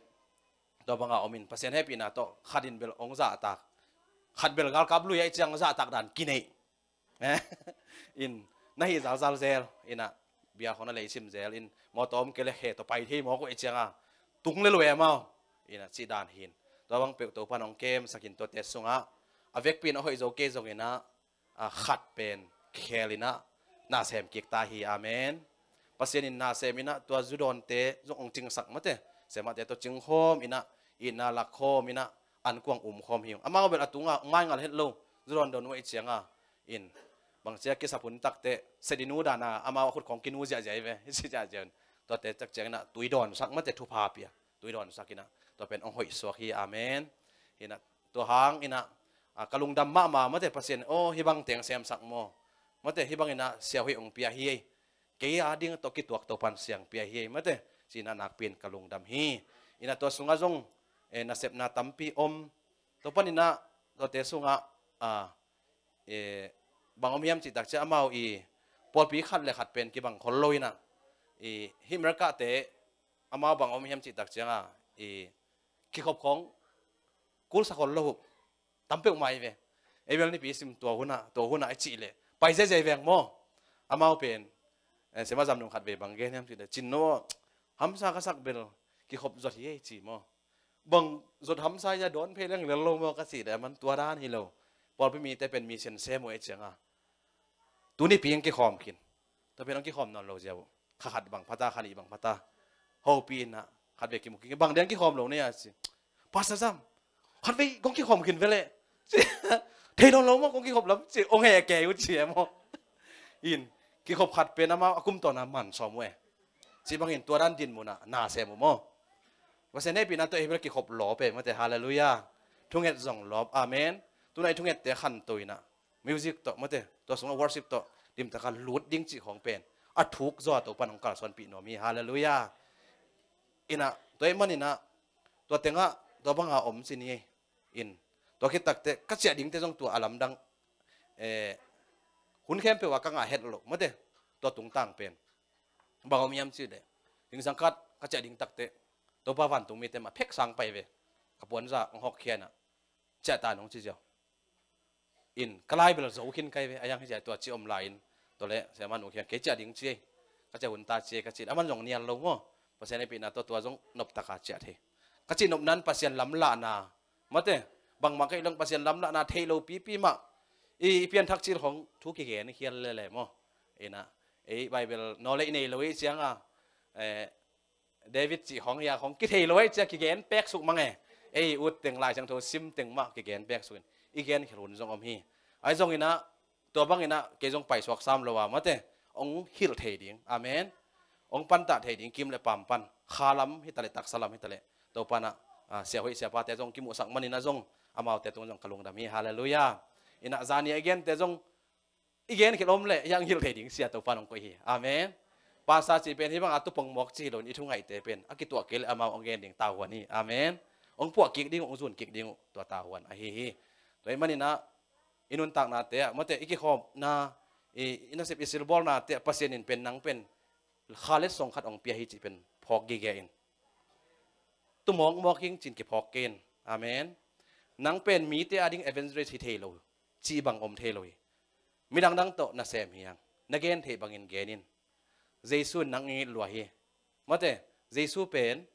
tua banga om in Pasian hehpihna tawh khat in bel ong zahtak. Khat bel galkap lui ai ciang zahtak dan kineih. In na hi zalzal zel ina bia khong na leisim zel in mawtaw om kei le khe tawh pai thei mawk uh ei cianga tung le lua amau ina cih dan hin tua bang peuh Topan hong kemsak in tuate sungah a vekpi in a hoih zo kei zong ina a khat pen khel ina na sem kik ta hi. Amen. Pasian in na sem ina tua zudawnte zong hong cingsak mate semahte tawh cingkhawm ina itna lakkhawm ina ankuang umkhawm hi. Amau bel a tunga maingal het lo zudawn dawn uh ei cianga in bangcia kisap hun takte sedinu dana amau a khut khong kinu ziahziah hi ve hi si ziahziah un tuate tak ciangina tui dawnsak mate thupha pia tui dawnsak ina tua pen ong hoih suak hi. Amen. Ina tua hang ina a, ka lungdam mahmah mate Pasian aw hi bang teng semsak maw mate hi bang ina siahoih ong pia hi ei kei a ding tawh kituak Topan siang pia hi ei mate cina nakpi in ka lungdam hi. Ina tua sungah zong e, nasepna tampi om Topan ina tuate sungah a, e, bang om hiam cih tak ciah amau i pawlpi khat le khat pen kibang khol lo ina i himrek ahte amau bang om hiam cih tak cianga i kikhop khong kulsa khol lo uh tam peuh mai ve. Ei bel nipi sim tua hunah tua hunah i cih leh pai zezei veng maw amau pen e, sema zam nung khat ve bang gen hiam cih leh cin no hamsa ka sak bel kikhop zot hi ei ci maw. Bang zot hamsa ia dawn phei leng lel lo maw ka cih leh aman tua dan hi lo. Pawlpi mite pen mi sian sem uh ei cianga tuni pi ang kikhawm khin. Tua pi ang kikhawm nawn lo ziau uh kha khat bang phata kha nih bang phata hopi ina khat ve kimu khin bang diang kikhawm lo nia ci. Pastor Sam khat ve kong kikhawm khin vele ci. Thei nawn lo maw kong kikhawm lam ci ong he ke uh ci emaw. In kikhop khat pen amau a kum tawna man sawm uh e. Ci bangin tua dan din muna na sem uh maw. Pasian hehpihna tawh Hebrew kikhop lawp e mate halleluiah. Thunget zong lawp amen. Tunai thungette khanto ina music tawh mate tua sungah worship tawh limtaka lut ding cih khawng pen a thuk zaw a Topan hong kalsuanpih nuam hi halleluiah. Ina tua ih man ina tua tengah tua banga om ci ni in tua khit takte ka ciah dingte zong tua a lamdang e, hun khempeuh a ka ngah het loh mate tua tungtang pen bang om hiam cih leh zingsang khat ka ciah ding takte Topa vantung mite mah phek sang pai ve ka puanza hong hawk khiana ciah ta nong ci ziau. In ka lai bel zo khin kai ve a yang hi zia tua ci om lai in tua le siaman uh khian kei ciah ding ci ei ka ciah hun ta ci ei ka ci aman zong nial lo maw. Pasian hehpihna tua tua zong noptaka ciah thei ka ci nopnan Pasian lamlahna mate bangmah ka i long Pasian lamlahna thei lo pipi mah i pianthak cil khong thu kigen khial lele maw. Ina ei Bible naw le i nei lo ei cianga e, David cih khong hia khong kithei lo ei cia kigen pek suk mang e. Ei ut teng Lai Siangtho sim teng mah kigen pek suk in i gen khel hun zong om hi. Ai zong ina tua bang ina kei zong paisuak sam lo a mate ong hilh thei ding amen. Ong pantah thei ding kim le pam pan kha lam hi tale taksa lam hi tale Topa na a, siahoih siapate zong kimuhsak man ina zong amaute tung zong ka lungdam hi halleluiah. Ina zani a gente zong i gen khel om le i ang hilh thei ding sia Topan hong koih hi. Amen. Pastor cih pen hi banga tupong mawk ci hi lo in i thungaihte pen a kituah kei le amau hong gen ding tahuan hi. Amen. Hong puah kik ding uh hong zun kik ding uh tua tahuan ahi hi. Tua ih man ina i nuntaknate ah mate i kikhawmna i nasep i silbawlnate ah Pasian in pen nang pen kha le song khat hong pia hi cih pen phawk gige in tumawk mawk hing cin kiphawk kei in. Amen. Nang pen mite ading evangelist hi thei lo cih bang om thei lo hi. Midang dang tawh na sem hi hang na gen theih bangin gen in. Jesu in nang i lua hi. Mate Jesu pen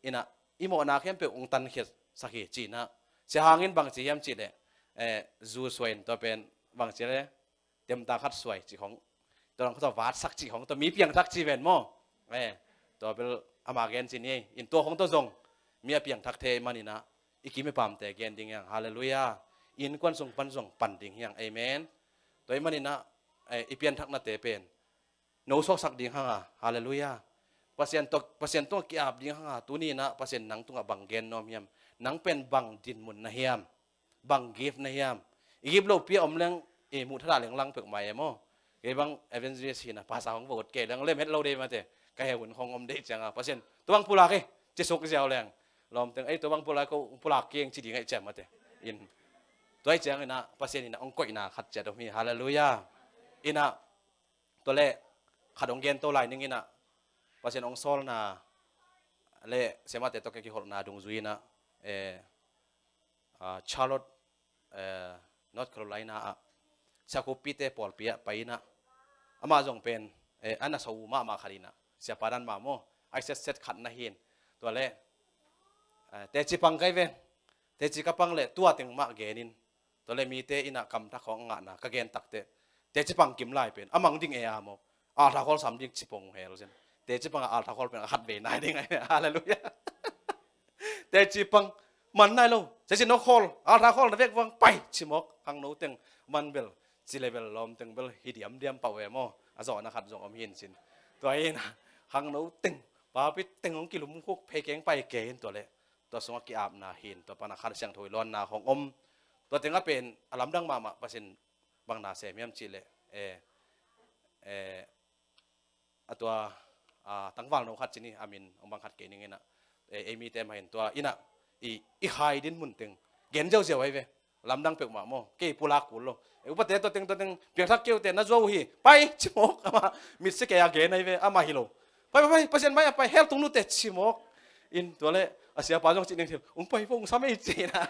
ina i mawhna khempeuh ung tankhiat sak hi cihna sia hangin bangci hiam cih leh e, zu suai in tua pen bangci le temta khat suai cih khong tua lang khuta vatsak cih khong tua mi piangthak cih ven maw. E, tua bel ama gen ci ni. In tua khong tawh zong mi a piangthak thei maninah i kim i pamte gen ding hiang. Halleluiah. Innkuan sung pan zong pan ding hiang. Amen. Tua i maninah eh, i pianthaknate pen no suaksak ding hanga. Halleluiah. Pasian tawh, Pasian tungah ki-ap ding hanga. Tuninah Pasian nang tungah bang gen nuam hiam? Nang pen bang dinmun na hiam? Bang gift na hiam? I gift lopi a om leng i muh thada leng lang pek mai e maw? Kei bang evangelist hina pasa hong va ut kei leng lem het lo dei mate. Ka he hun hong om dei cianga Pasian tua bang pulak e, ci suk ziau leng lawmteng ei tua bang pulak ko pulak keng ci ding ei ciam mate. In tua i cianginah Pasian inah hong koihna khat ciat om hi. Halleluiah. Inah tua le khat hong gen to lai ninginah Pasian hong sawlna le siamate tawh ka kiholhna dungzui inah eh, ah, Charlotte, eh, North Carolina ah siakhuppite pawlpi ah pai inah amah zong pen eh, an a so mahmah khat inah siapa dan mah maw ai setset khat na hin. Tua le eh, teci pang kai ve. Teci ka pang le tua teng mah genin tua le mite inah kamthak hong ngahna ka gen takte teci pang kim lai pen a mang ding e a maw? Althakhawl sam ding ci pong hel zen. Teci pang a althakhawl pen a khat vei nai ding ai. Halleluiah. Teci pang man nai lo. Teci nok khawl althakhawl na vek vang pai ci mawk. Hang no teng man bel ci le bel lawmteng bel hi diamdiam pau e maw? A zawhna khat zong om hin cin. Tua inah hang no teng papi teng hong kilum khuk phei keng pai ke hin tua le tua sungah ki-apna hin tua pana khat siangtho i lawnna hong om. Tua tengah pen a lamdang mahmah Pasian bang na sem hiam cih leh eh, eh, a tua a tangval no khat cini a min hong bang khat kei ninginah eh, ei mite mah hin tua inah i, i khai din mun teng gen ziauziau ahi ve. Lamdang peuhmah maw? Kei pulak kul lo. Eh, upate tua teng tua teng piangthak keute na zuau hi pai ci mawk ama mitsi kei a gen ahi ve ama hi lo. Pai pai pai Pasian mai a pai hel tung nute ci mawk. In tua le a siapa zong cih neng thil ung pai vo ung sam ei cina.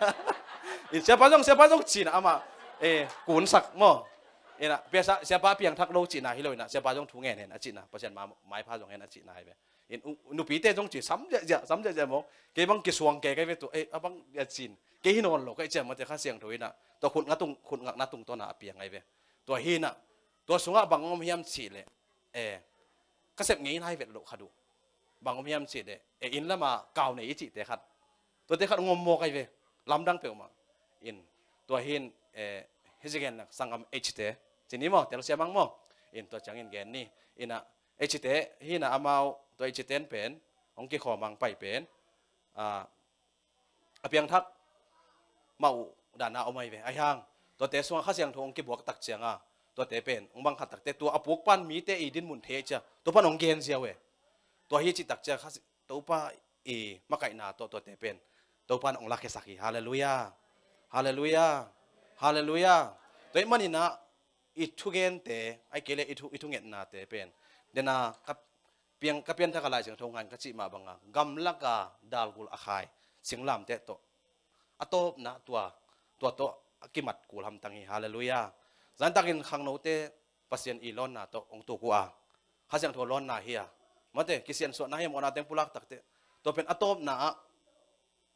In siapa zong siapa zong cina ama eh kunsak maw? Ina pesa siapa piangthak lo cina hi lo ina siapa zong thu ngen hen a cina Pasian ma maipha zong hen a cina hi ve. In nupite zong ci sam ziahziah sam ziahziah maw? Kei bang kisuang kei kai ve tu eh a bang a cin kei hi nawn lo kai ciam mate Kha Siangtho ina tua khut nga tung khut ngakna tung tawna a piang ai ve. Tua hi ina tua sungah bang om hiam cih leh eh ka sep ngei nai vet loh khat uh. Bang om hiam cih leh e inn lama kau nei i cihte khat tuate khat ngom mawk ai ve. Lamdang peuhmah in tua hin eh hei zigen nak sangam H te cini maw telsiamang maw? In tua ciangin gen ni ina H te hina amau tua H ten pen hong kikhawmang pai pen ah a piangthak mah uh dana om ai ve ahi hang tuate sungah Kha Siangtho hong kibuak tak cianga tuate pen hong bang khat takte tua a pukpan mite i dinmun thei cia tua pan hong gen ziau e. Tua hi cih tak cia Kha Si- Topa i makaihna tawh tuate pen Topa in hong lakhiasak hi. Halleluiah. Halleluiah. Halleluiah. Tua ih maninah i thugente ai kei le i thu i thungetnate pen dena ka piang ka pianthak a Lai Siangtho ngan ka cih mah banga gamlaka dalgul a khai singlamteh tawh a tawpna tua tua tawh a kimat kul hamtang hi. Halleluiah. Zantakin khangnote Pasian i lawnna tawh hong tuk uh a Kha Siangtho lawnna hi a mate kisiansuahna hi a mawhna teng pulak takte tua pen a tawpna ah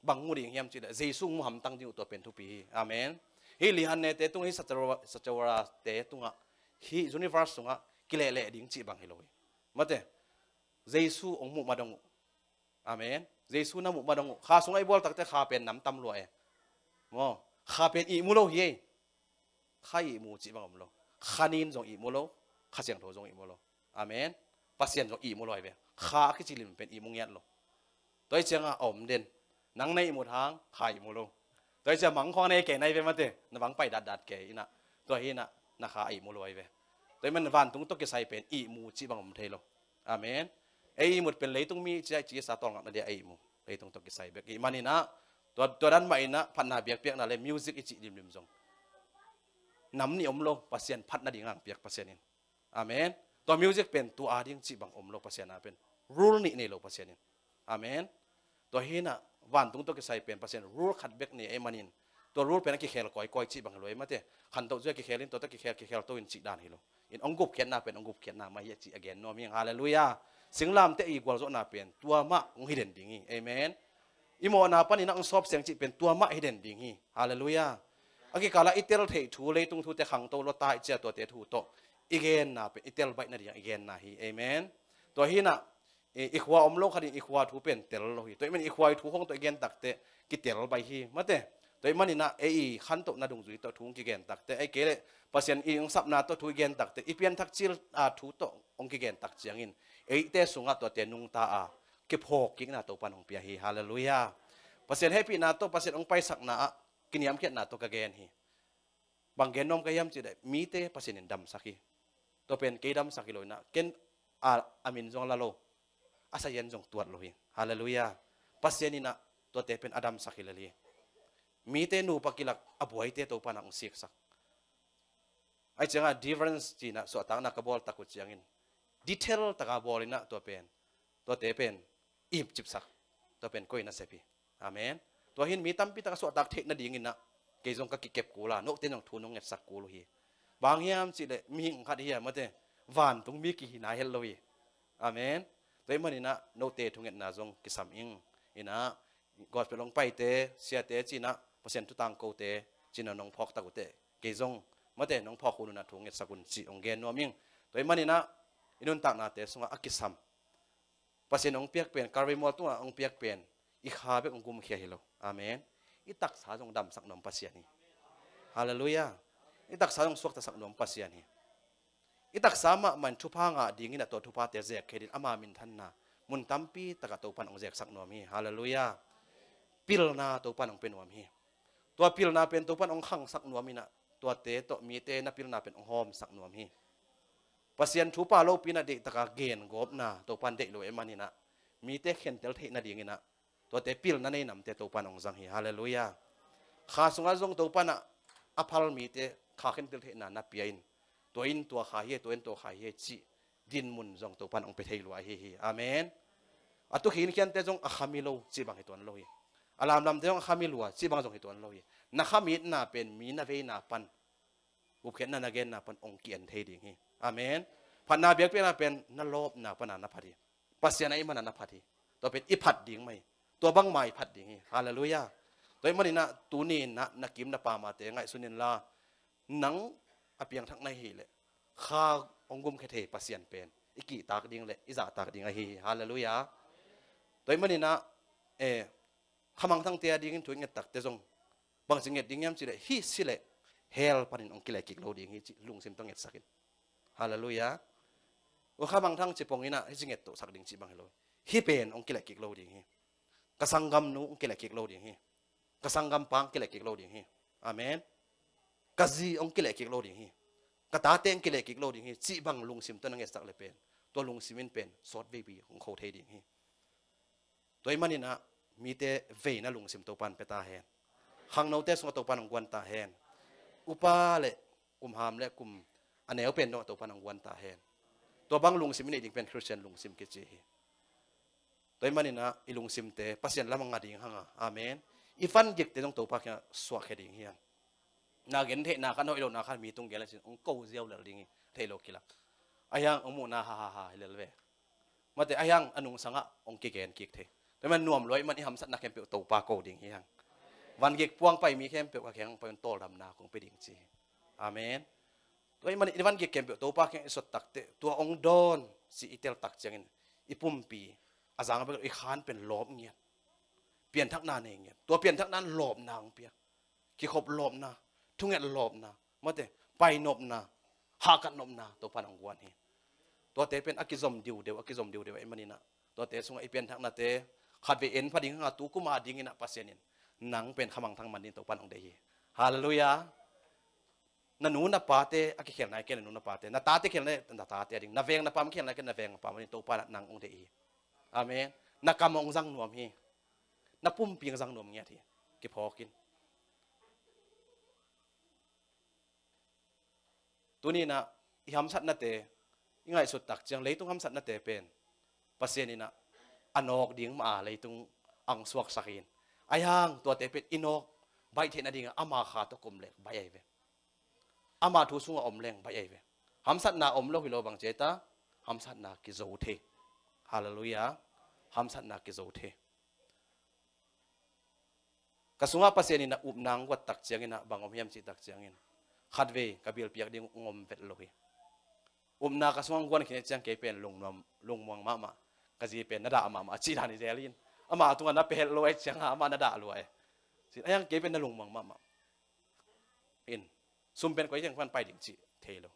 bang mu ding hiam cih leh Jesu mu hamtang ding uh tua pen thupi hi. Amen. Hi Lihanne te tungah hi Sachawa- Sachawara te tungah hi universe sungah kilehleh ding cih bang hi lo hi. Mate Jesu hong muh madong uh. Amen. Jesu na muh madong uh. Kha sungah i bual takte kha pen nam tam lua e. Maw kha pen ihmu lo hi ei. Kha ihmu cih bang om lo. Kha nin zong ihmu lo. Kha Siangtho zong ihmu lo. Amen. Pasian zong ihmu lo ai ve. Kha a kici lim pen ihmu ngiat lo. Tua i cianga a om den nang na ihmut hang kha ihmu lo. Tua i cianga mangkhuang na i kei na i ve mate na bang pai datdat kei ina tua hi ina na kha a ihmu lo ai ve. Tua i man vantung tawh kisai pen ihmu cih bang om thei lo. Amen. Ei ihmut pen leitung mi cia i ci sa tawlngakna dia ei ihmu leitung tawh kisai bek i maninah tua, tua dan mah inah phatna biakpiakna le music i cih limlim zong nam nih om lo Pasian phatna ding ang piak Pasian in. Amen. Tua music pen tua a ding cih bang om lo Pasian a pen rule nih nei lo Pasian in. Amen. Tua hinah vantung tawh kisai pen Pasian rule khat bek nei ei manin tua rule pen a kikhel kawikawi cih bang hi lo ei mate khantoh zui a kikhel in tua tawh kikhel kikhel to in cih dan hi lo. In hong gupkhiatna pen hong gupkhiatna mah hi a cih a gen nuam hi ang. Halleluiah. Singlamteh i gualzawhna pen tua mah hong hi den ding hi. Amen. I mawhna panin a hong sawp seng cih pen tua mah hi den ding hi. Halleluiah. A kikalah i tel theih thu leitung thute khangto lawta i cia tuate thu tawh i genna pen i tel baih nading i genna hi. Amen. Tua hinah i, i khua om lo khatin i khua thu pen tel lo hi. Tua ahih manin i khua i thu khong tawh i gen takteh kitel baih hi, mate. Tua ahih maninah ei i khantohna dungzui tawh thu hong kigen takteh, ei kei leh Pasian i hong sapna tawh thu i gen takteh, i pianthak cil a thu tawh hong kigen tak ciangin eite sungah tuate nungta a kiphawk kikna Topan hong pia hi. Halleluiah. Pasian hehpihna tawh, Pasian hong paisakna ah kiniamkhiatna tawh ka gen hi. Bang gen nuam ka hiam cihleh, mite Pasian in damsak hi. Tua pen kei damsak hi lo inah, ken a, a min zong la lo, a sazian zong tuat lo hi. Halleluiah. Pasian inah tuate pen a damsak hi lel hi. Mite nupa kilak a buaite Topan ah hong siksak. Ahih ciangah deliverance cinah suahtakna ka bawl tak uh ciangin detail taka bawl inah tua pen, tuate pen i cipsak, tua pen koi nasep hi. Amen. Tua hin mi tampi taka suahtak theih nadinginah kei zong ka kikep kul a, note in zong thu nong ngetsak kul uh hi. Bang hiam cihleh mihing khat hi a, mate, vantung mi kihi nai het lo hi. Amen. Tua ahih maninah note thungetna zong kisam ing. Inah gospel hong paite, siate cinah, Pasian thu tangkote cinah nong phawk tak uh teh, kei zong, mate, nong phawk hun unah thu ngetsak un cih hong gen nuam ing. Tua ahih maninah i nuntaknate sungah a kisam, Pasian hong piak pen, Calvary mual tungah hong piak pen i kha bek hong gumkhia hi lo. Amen. I taksa zong damsak nuam Pasian hi. Halleluiah. I taksa zong suaktasak nuam Pasian hi. I taksa mahmah in thupha ngah dingin a, tua thuphate zekkhia dingin ama minthanna mun tampi takah Topan hong zeksak nuam hi. Halleluiah. Pilna Topan hong pia nuam hi. Tua pilna pen Topan hong khangsak nuam inah, tuate tawh mite na pilna pen hong hawmsak nuam hi. Pasian thu pha lopi inah deihtaka gengawpna Topan deih lo ahih maninah mite khentel theih nadinginah tuate pilna nei namte Topan hong zang hi. Halleluiah. Kha sungah zong Topan ah a phal mite kha khentel theihna na pia in, tua in tua kha hi, tua in tua kha hi cih dinmun zong Topan hong pia thei lua ahi hi. Amen. A tu khinkhiante zong a khami lo cih bang hi tuan lo hi. A lamlamte zong a khami lua cih bang zong hi tuan lo hi. Na khamitna pen mi na veina pan, gupkhiatna na genna pan hong ki-en thei ding hi. Amen. Phatna biakpiakna pen na lawpna pana na phat hi. Pasian ahih mana na phat hi. Tua pen i phat ding mah hi. Tua bangmah i phat ding hi. Halleluiah. Tua ahih maninah tuni inah na kim na pamate ngaihsun inla, nang a piangthak na hih leh kha hong gumkhia thei Pasian pen i kihtak ding le i zahtak ding ahi hi. Halleluiah. Tua ahih maninah, eh, khamangthangte a dingin thu i nget takteh zong bangci nget ding hiam cihleh, hih si leh hell panin hong kileh kik lo ding hi cih lungsim tawh ngetsak in. Halleluiah. Ua khamangthang ci pong inah hih ci nget tawhsak ding cih bang hi lo. Hih pen hong kileh kik lo ding hi. Ka sanggamnu hong kileh kik lo ding hi. Ka sanggampa hong kileh kik lo ding hi. Amen. Ka zi hong kileh kik lo ding hi. Ka tate hong kileh kik lo ding hi cih bang lungsim tawh na ngetsak le pen, tua lungsim in pen sawt veipi hong kho thei ding hi. Tua ahih maninah mite veina lungsim Topan pia ta hen. Khangnote sungah Topan hong guan ta hen. Upa le kumham le kum a neu pen dongah Topan hong guan ta hen. Tua bang lungsim i neih ding pen Khristian lungsim kici hi. Tua ahih maninah i lungsimte Pasian lam a nga ding hanga. Amen. I vangikte zong Topa kiangah suahkhia ding hi hang. Na gentheihna khan, hoih lohna khan mi tung gen le cin hong ko ziau lel ding hi. Theih lo kilak. Ahi hang hong muhna ha ha ha hi lel ve. Mate, ahi hang a nungsangah hong kigen kik thei. Tua ahih man nuam lua ahih man i hamsatna khempeuh Topa ko ding hi hang. Vangik puang pai mi khempeuh ka kiang pai un tawldamna kong pia ding ci hi. Amen. Tua ahih man i vangik khempeuh Topa kiang i sot takteh, tua hong dawn cih i tel tak ciangin i pumpi a zang bek lo, i khan pen lawp ngiat. Pianthakna nei ngiat. Tua pianthakna in lawpna hong pia. Kikhop lawpna, thunget lawpna, mate, pai nopna, hahkat nopna Topan hong guan hi. Tuate pen a kizom diudeu, a kizom diudeu ahih maninah, tuate sungah i pianthaknate khatvei en pha ding hanga, tu kum a dinginah Pasian in nang pen khamangthang man ding Topan hong deih hi. Halleluiah. Na nu na pate a kikhelna hi kei leh na nu na pate, na tate kikhelna hi kei leh na tate a ding, na veng na pam kikhelna hi kei leh na veng na pam a ding Topan ah nang hong deih hi. Amen. Na kam hong zang nuam hi. Na pumpi hong zang nuam ngiat hi. Kiphawk in. Tuni inah i hamsatnate i ngaihsut tak ciang, leitung hamsatnate pen Pasian inah a nawk ding mah a leitung hong suaksak hi. Ahi hang tuate pen i nawk baih theih nadingah ama kha tawh kum leng baih ahi ve. Ama thu sungah om leng baih ahi ve. Hamsatna om lo hi lo, bang ci ta, hamsatna kizo thei. Halleluiah. Hamsatna kizo thei. Ka sungah Pasian inah upna hong guat tak ciangin ah bang om hiam cih tak ciangin, khatvei ka bilpiak ding hong om vet lo hi. Upna ka sungah hong guan khin ciang kei pen lungnuam, lungmuang mahmah. Ka zi pen na dah mahmah a cih dan hi zel in. Amah tungah na pehel lo ai cianga amah na dah lua e. Cih a hiang kei pen na lungmuang mahmah. In, sum pen koi teng pan pai ding cih thei lo.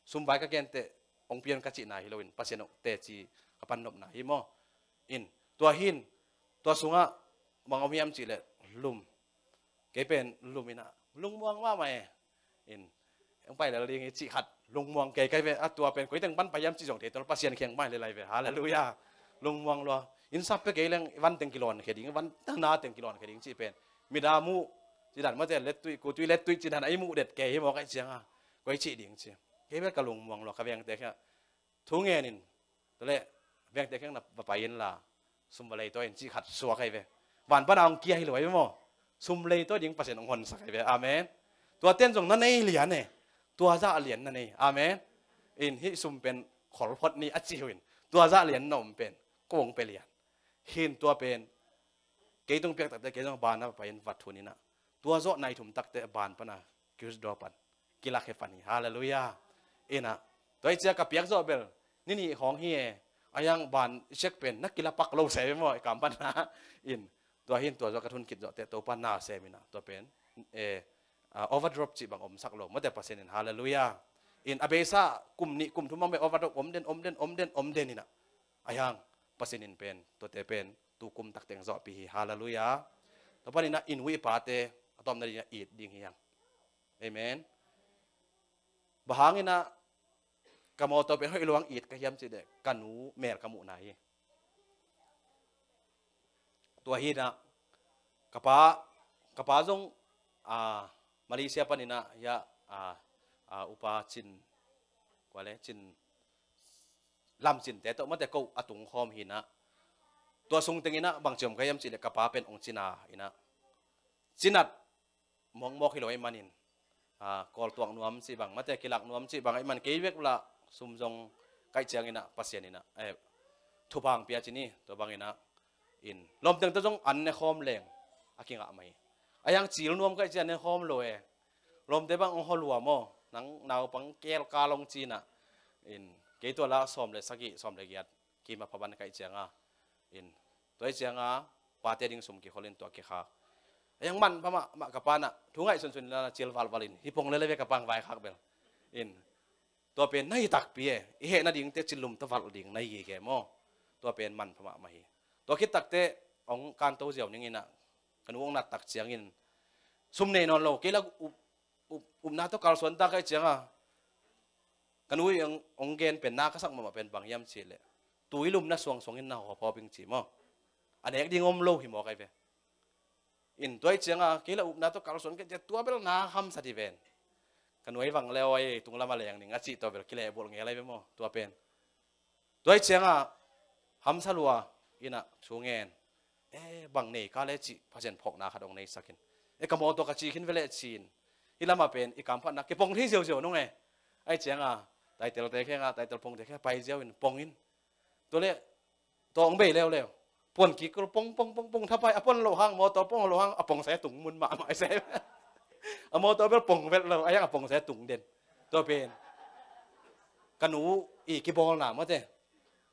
Sum vai ka gente ong pian ka cihna hi lo in, Pasian ong teci ka pan nopna hi maw. In, tua hin, tua sungah bang om hiam cih leh lum. Kei pen lum inah lungmuang mahmah e. In, ong pai lel ding hi cih khat lungmuang kei kai ve, a tua pen koi teng pan pai hiam cih zong thei tol, Pasian kiang pai lel lai ve. Halleluiah. Lungmuang lua. In sap pe kei leng van teng kilawn khe ding, van tana teng kilawn khe ding cih pen mida muh cih dan mate, lettui kutui lettui cih dan a i muh det kei hi maw kai cianga koi cih ding ci. Kei bel ka lungmuang lua, ka vengte khia thu ngen in, tule vengte kheng na va pai in la, sum va lei tawi in cih khat suak ai ve. Van pana ong kia hi lo ai ve maw. Sum lei tawi ding Pasian ong honsak ai ve. Amen. Tua ten zong na nei lian e. Tua zah lian na nei. Amen. In hih sum pen khol phot ni a ci uh in, tua zah lian na om pen ko ong pe lian. Hin tua pen kei tung piak takte kei zong ban a va pai in va thun inah, tua zawh nai thum takte ban pana kiusdaw pan kilak he pan hi. Halleluiah. Inah, tua i cia ka piak zawh bel ni nih khawng hi e. A hiang ban i cek pen na kila pak lo se maw i kam pana. In, tua hin tua zawh ka thun kit zawhte Topa na sem inah tua pen, e, a, overdrop cih bang omsak lo mate, Pasian in. Halleluiah. In, a beisa kum nih kum thum bang be overdrop om den, om den, om den, om den inah, a hiang Pasian in pen tuate pen tu kum tak teng zawhpih hi. Halleluiah. Tua pan inah in uh i pate a tawpna ding inah it ding hi hiang. Amen. Bang hang inah ka mawtaw pen hoih luang it ka hiam cih deh, ka nu mel ka muhna hi. Tua hi inah ka pa, ka pa zong, a, Malaysia pan inah hiah, a, a, upa Cin, kuale Cin, Lam Cinte tawh mate ko a tung khawm hi inah, tua sung teng inah bang ciom ka hiam cih leh ka pa pen ong cina inah, cinat mawkmawk hi lo ahih manin, a, kawltuak nuam cih bang mate, kilak nuam cih bang ahih man kei bek lah sum zong kaih ciang inah Pasian inah, eh, thupha ong pia ci ni. Tua bang inah in lawmteng tawh zong an ne khawm leng a kingah mah hi. A hiang cil nuam kaih ciang ne khawm lo e. Lawmte bang ong hawlua maw, nang naupang kelkal ong ci inah. In, kei tua lah sawm le sagih, sawm le giat kim a pha ban kaih cianga, in, tua i cianga pate ding sum kikhol in tua kikhak. A hiang man pha mahmah, ka pa nah thu ngaihsunsun inla cil valval in hi pong lele ve ka pang vaikhak bel. In, tua pen na hi takpi e, i heh nadingte cil lum ta valh ding na hi gige maw. Tua pen man pha mahmah hi. Tua khit takte ong kanto ziau ning inah ka nu ong nat tak ciangin sum nei nawn lo, kei lah up, up, upna tawh kalsuan ta kaih cianga ka nu i ong, ong gen pen na ka sak mahmah pen bang hiam cih leh, tui lumna suangsuang in na hawphawp ing ci maw. A nek ding om lo hi maw kai ve. In tua i cianga kei lah upna tawh kalsuan kaih ciang tua bel na hamsa di ven. Ka nu i vang leu ai tunglam a leng ning a cih tua bel kilehbulh ngel ai ve maw. Tua pen tua i cianga hamsa lua inah thu ngen. E, bang nei ka le cih Pasian phawkna khat ong neisak in. E, ka mawtaw ka ci khin ve leh ci in. Hi lamah pen i kamphatna kipong thei ziauziau nung e. Ai cianga Taitel te khenga, Taitel pongte khenga pai ziau in pong in. Tua leh tua ong bei leuleu. Puan kikul pong pong pong pong thapai a puan loh hang, mawtaw pong loh hang a pong se tung mun mahmah se. A mawtaw bel pong vet lo, a hiang a pong se tung den. Tua pen ka nu i kibawlna mate.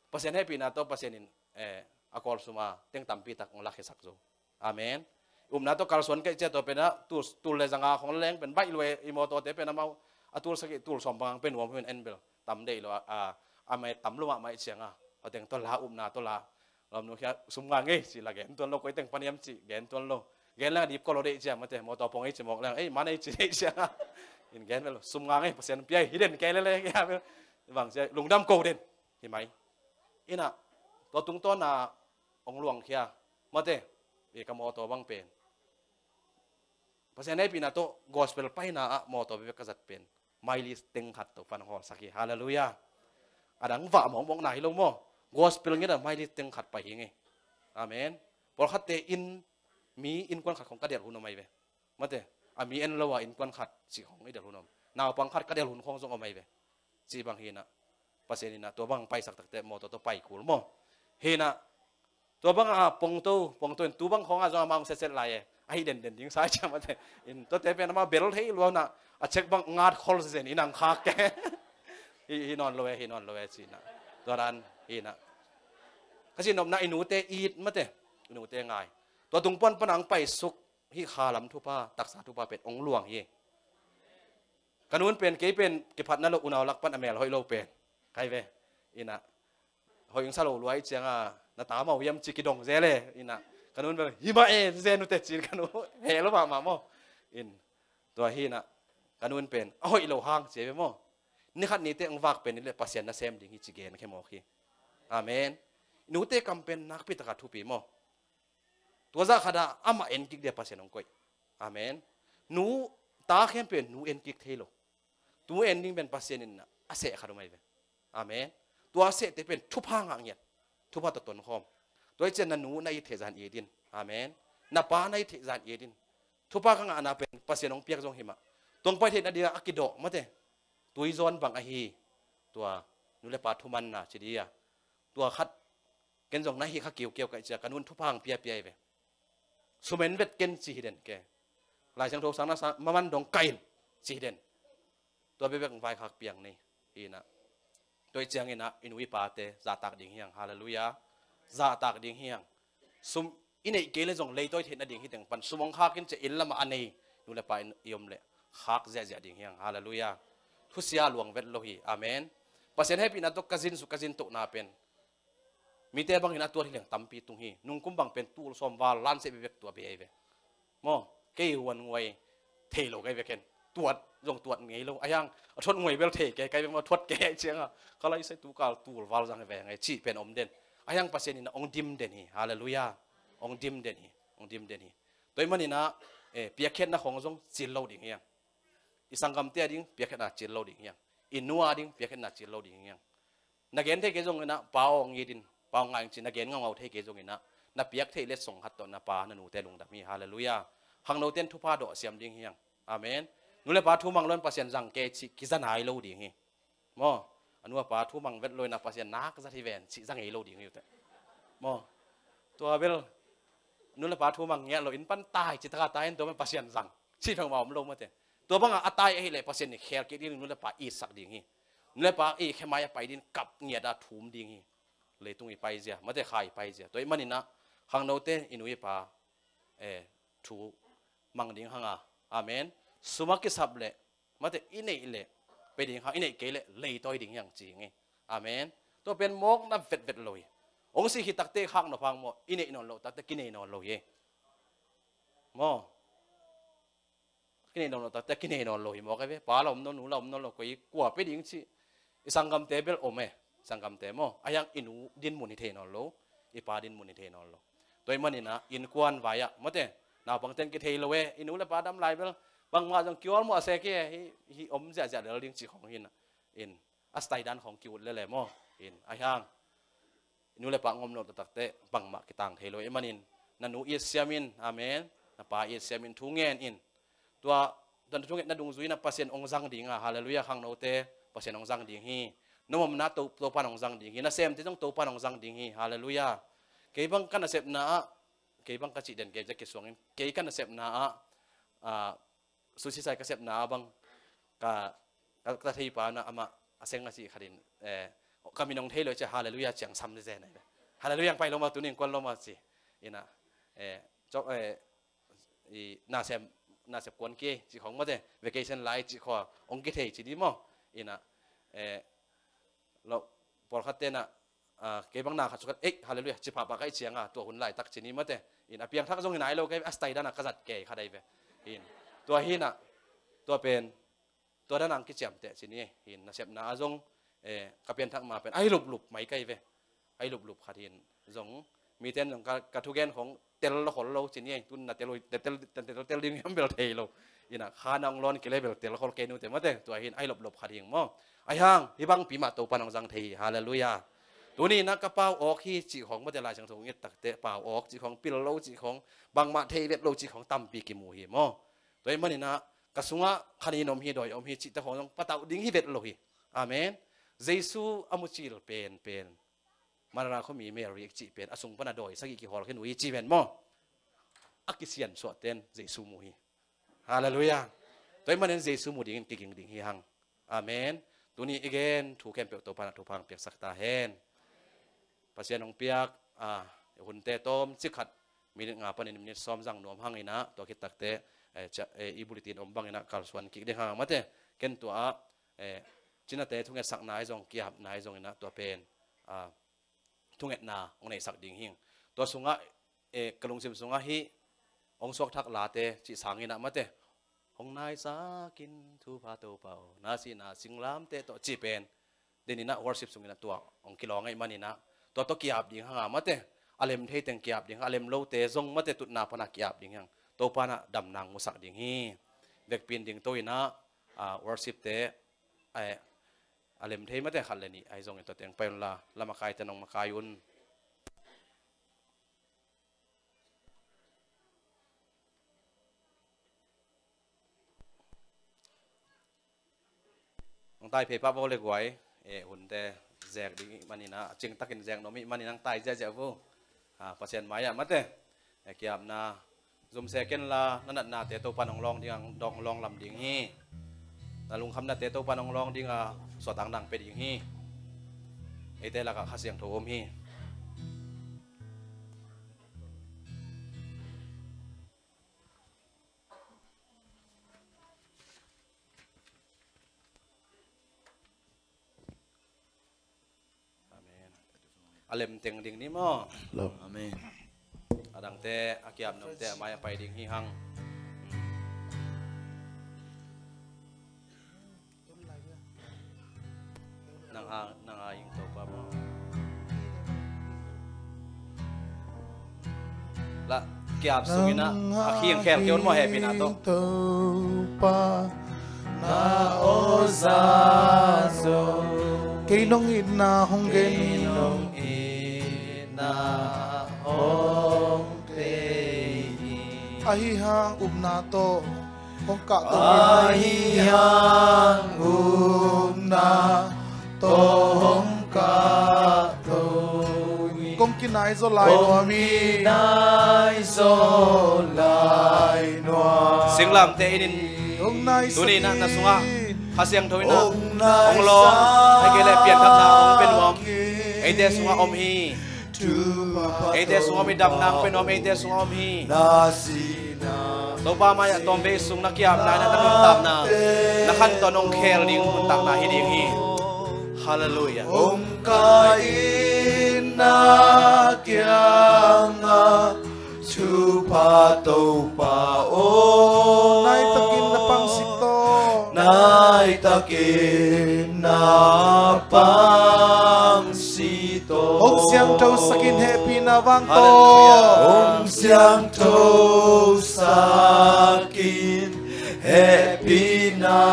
Pasian hehpihna tawh Pasian in, eh, a kawl suma teng tampi tak ong lakhiasak zo. Amen. Upna tawh kalsuan kaih ciang tua pen ah tul, tul le zanga khong leng pen baih lua i mawtawte pen amau a tul sagih tul sawm bang pen nuam hun en bel tam deih lo a, a, a mai tam lo mahmah i cianga. Tua teng tua la upna tua la. Lawmnu khia sum nga ngei ci la gen tuan lo, koi teng pan hiam ci gen tuan lo. Gen leng a dip ko lo deih ciang mate mawtaw pong ei ci mawk leng ei man ei ci deih cianga. In gen bel sum nga ngei Pasian pia hi den kei lele kia bel. Bang cia lungdam ko den. Hi mai. Inah tua tungtawna ong luangkhia mate, e, ka mawtaw bang pen Pasian hehpihna tawh gospel paina ah mawtaw bebek ka zat pen mileage teng khat tawh pan hawlsak hi. Halleluiah. A dang vah mawkmawkna hi lo maw. Gospel nget a mileage teng khat pai hi ngei. Amen. Pawlkhatte in, mi innkuan khat khong ka delh hun om ai ve. Mate, a mi en lo a innkuan khat cih khong i delh hun om. Naupang khat ka delh hun khong zong om ai ve. Cih bang hinah Pasian inah tua bang paisak takte mawtaw tawh pai kul maw. Hinah tua bang a pongto pongto in tu bang khawngah zong amah hong setset lai e. Ahi denden ding sa i ciam mate. In tuate pen amah bel thei luanah a cek bang ngat khol zen in ang khak ke. Hi, hi nawn lo e, hi nawn lo e cinah. Tua dan hinah Na cihnopna i nute it mate, i nute ngai. Tua tung pan pan ang paisuk hih khalam thupha, taksa thupha pen ong luang hi. Ka nun pen kei pen kiphatna lo unau lak pan a mel hoih lo pen. Kai ve. Ina. Hoih ong sa lo luai cianga na ta mau hiam ci kidong zele. Ina. Ka nun pen hima e ze nute cin ka nu. He lo ba ma mo. In. Tua hi na. Ka nun pen. A hoih lo hang ci ve mo. Ni khat ni te ong vak pen ni le Pasian na sem ding hi ci gen khe mawk hi. Amen. Nute kam pen nakpi taka thupi mo. Tua zah khat ah amah en kik dia Pasian ong koih. Amen. Nu ta khempeuh nu en kik thei lo. Tu en ding pen Pasian in a seh khat om ai ve. Amen. Tua a sehte pen thupha ngah ngiat. Thupha tawh tonkhawm. Tua i cian na nu na it theih zan it in. Amen. Na pa na it theih zan it in. Thupha ka ngahna pen Pasian ong piak zong hi mah. Tuang pai theihna dingah a kidawh mate. Tui zawn bang ahi. Tua nu le pa thumanna ci dia. Tua khat ken zong na hi kha kiukiau ka i cia ka nun thupha ang piapia i ve. Sumen vet ken ci hi den ke. Lai Siangtho sang na sang maman dong ka in ci hi den. Tua bebek vai khak piang ni. Hi na. Tua i ciang ina i nu i pate zahtak ding hiang. Halleluiah. Zahtak ding hiang. Sum i neih kei le zong leitawi theihna ding hi teng pan sum ong khak in cia inn lamah a nei nu le pa in i om le khak ziahziah ding hiang. Halleluiah. Thusia luang vet lo hi. Amen. Pasian hehpihna tawh ka zin su ka zin tohna pen mite bangin a tuat hi leng tampi tung hi. Nungkum bang pen tul sawm val lan seh bebek tua bei ai ve. Maw, kei huan nguai thei lo kai ve ken. Tuat zong tuat ngei lo. A hiang a thuat nguai bel thei kei kai ve maw, thuat kei ai cianga ka lai sai tu kal tul val zang ve ngai cih pen om den. A hiang Pasian ina ong dim den hi. Halleluiah. Ong dim den hi. Ong dim den hi. Tua i manina eh, piakkhiatna khong zong cil lo ding hiang. I sanggamte a ding piakkhiatna cil lo ding hiang. I nu a ding piakkhiatna cil lo ding hiang. Na gen thei kei zong ina pa ong it in, pa ong ngai ci na gen ngaungau thei kei zong ina na piak theih letsong khat tawh na pa na nute lungdam hi. Halleluiah. Khangnote in thupha dawh siam ding hiang. Amen. Nu le pa thu mang lo in Pasian zang kei cih kiza nai lo ding hi. Maw, a nu a pa thu mang vet lo in a Pasian nak zat hi ven cih za ngei lo ding hi uh teh. Maw, tua bel nu le pa thu mang ngiat lo in pan tai ci taka tai in tua man Pasian zang cih pheng ma om lo mate. Tua banga a tai ahi le Pasian i khel kik ding nu le pa i sak ding hi. Nu le pa i khemai a pai din kap ngiat a thum ding hi. Leitung i paizia mate kha i paizia. Tua i manina khangnote i nu i pa eh, thu mang ding hanga. Amen. Suma kisap le mate i neih le pe ding hang i neih kei le leitawi ding hiang ci nge. Amen. Tua pen mawkna vetvet lo hi. Ong si hi takte khak nop hang maw i neih nawn lo takte kinei nawn lo hi. Maw. Kinei nawn lo takte kinei nawn lo hi mawk ai ve. Pa la om nawn, nu la om nawn lo, koi kua pe ding ci. I sanggamte bel om e. Sanggamte maw a hiang i nu dinmun hi thei nawn lo, i pa dinmun hi thei nawn lo. Tua i manina innkuan vai ah mate naupangten kithei lo e. I nu le pa dam lai bel bangmah zong kiawl maw a se ke hi, hi om ziahziah lel ding ci khong hina. In a style dan khong kiut lele maw. In a hiang i nu le pa ngom lo takte bangmah kitang thei lo i manin na nu it siamin. Amen. Na pa it siamin thu ngen in. Tua tua thu ngen na dungzui na Pasian ong zang ding a. Halleluiah. Khangnote Pasian ong zang ding hi. Na momna to Topan ong zang ding hi. Na semte zong Topan ong zang ding hi. Halleluiah. Kei bang ka nasepna ah kei bang ka cih den kei ja kisuangin kei ka nasepna ah ah, Susi sai ka sepna a bang ka, ka, ka thei pa na amah a seng a si khatin eh, ka min ong thei lo cia halleluiah ciang sam ze nai. Halleluiah ang pai lo ma tuning kuan lo ma ci. Ina eh, cok eh, i nasem nasep kuan ke ci khong mate vacation lai ci kho ong kithei ci di maw. Ina eh, lo pawlkhat tena ah, kei bang na khat sukhat ei halleluiah ci pahpah kai cianga tua hun laitak ci ni mate. In a piangthak zong hi nai lo kei a style dana ka zat kei kha dai ve. In tua hina tua pen tua dana ang kiciamteh ci ni. In nasepna a zong eh, ka pianthak ma pen ai luplup mai kai ve. Ai luplup khat hin zong miten zong ka, ka thugen khong tel lo khol lo ci ni. Tun na tel, tel, tel, tel, tel ding hiam bel thei lo. Ina khana ong lon kile bel tel khol kei nute mate tua hin ai loplop khat hing maw. Ai hang hi bang pi mah Topan ong zang thei hi. Halleluiah. Tuni na ka pau awk hi cih khong mate Lai Siangtho nget takte pau awk cih khong pil lo cih khong bangmah thei vet lo cih khong tampi kimu hi maw. Tua i manina ka sungah khanin om hi dawi om hi cihte khong zong patauh ding hi vet lo hi. Amen. Jesu a mucil pen pen Marara khuami Mary cih pen a sung pana dawi sagih kihawl khin uh hi ci ven maw. A kisian suahten Jesu mu hi. Halleluiah. Tua i manin Jesu mu dingin kiging ding hi hang. Amen. Tuni i gen thu khempeuh Topan a thupha ang piaksak ta hen. Pasian hong piak a, hunte tawmcik khat minit nga panin minit sawm zang nuam hang inah, tua khit takteh, eh, cia-, eh, i bulletin om bang inah kalsuan kik ding hang mate. Ken tua ah, eh, cinate thungetsakna ahi zong, kiapna ahi zong inah, tua pen, ah, thungetna hong neisak ding hing. Tua sungah, eh, ka lungsim sungah hih hong suakthak late cih sang inah mate, hong naisakin thupha Topa aw, na sihna singlamteh tawh cih pen, den inah worship sung inah tua hong kilawng ahih man inah, tua tawh kiap ding hang a mate. A lem thei teng kiap ding hang, a lem lote zong mate tutna pana kiap ding hang. Topa nah damna hong musak ding hi. Vekpi in dingto inah, ah, worship te, eh, a lem thei mate khat le nih ahi zongin tua teng pai unla, la makaite nong makai un. Nang tai phei pah vo le guai, eh, hunte zek ding ih man inah, a cingtakin zek nuam ih man inah nang tai ziahziah vo. Ah, Pasian mai-ah mate, eh, kiapna zum se kenla, na natnate Topa nong lawng ding a, dong lawng lam ding hi. Na lungkhamnate Topa nong lawng ding a, suahtakna hong pia ding hi. Eite lakah Kha Siangtho om hi. Amen. A lem teng ding ni maw? Lo. Amen. A dangte, a kiap nuamte a mai a pai ding hi hang. Nang ha, nang ha ing Topa maw? La kiap sung inah, a khing khel kei un maw, hehpihna tawh. Topa na aw za zo. Kei nong itna hong gen. Kei nong itna hong thei hi. Ahi hang upna tawh hong kahto. Ahi hang upna tawh hong kahto. Kong kinai zaw lai nuam hi. Kong kinai zaw lai nuam. Singlamteh in in. Hong naisak in. Tuni na, na sungah Kha Siangtho in ah hong lawng, ahih kei leh pianthakna hong pia nuam eite sungah om hi. Eite sungah om hi, damna hong pia nuam eite sungah om hi. Topa mai-ah tawmvei sung na kiapna in ah na nuntakna, na khantawn hong khel ding nuntakna hi ding hi. Halleluiah. Hong kai in na kiangah thupha Topa aw. Naitakin na pangsit tawh. Naitakin na pangsit tawh. Hong siangthosak in hehpihna vang tawh. Halleluiah. Hong siangthosak in hehpihna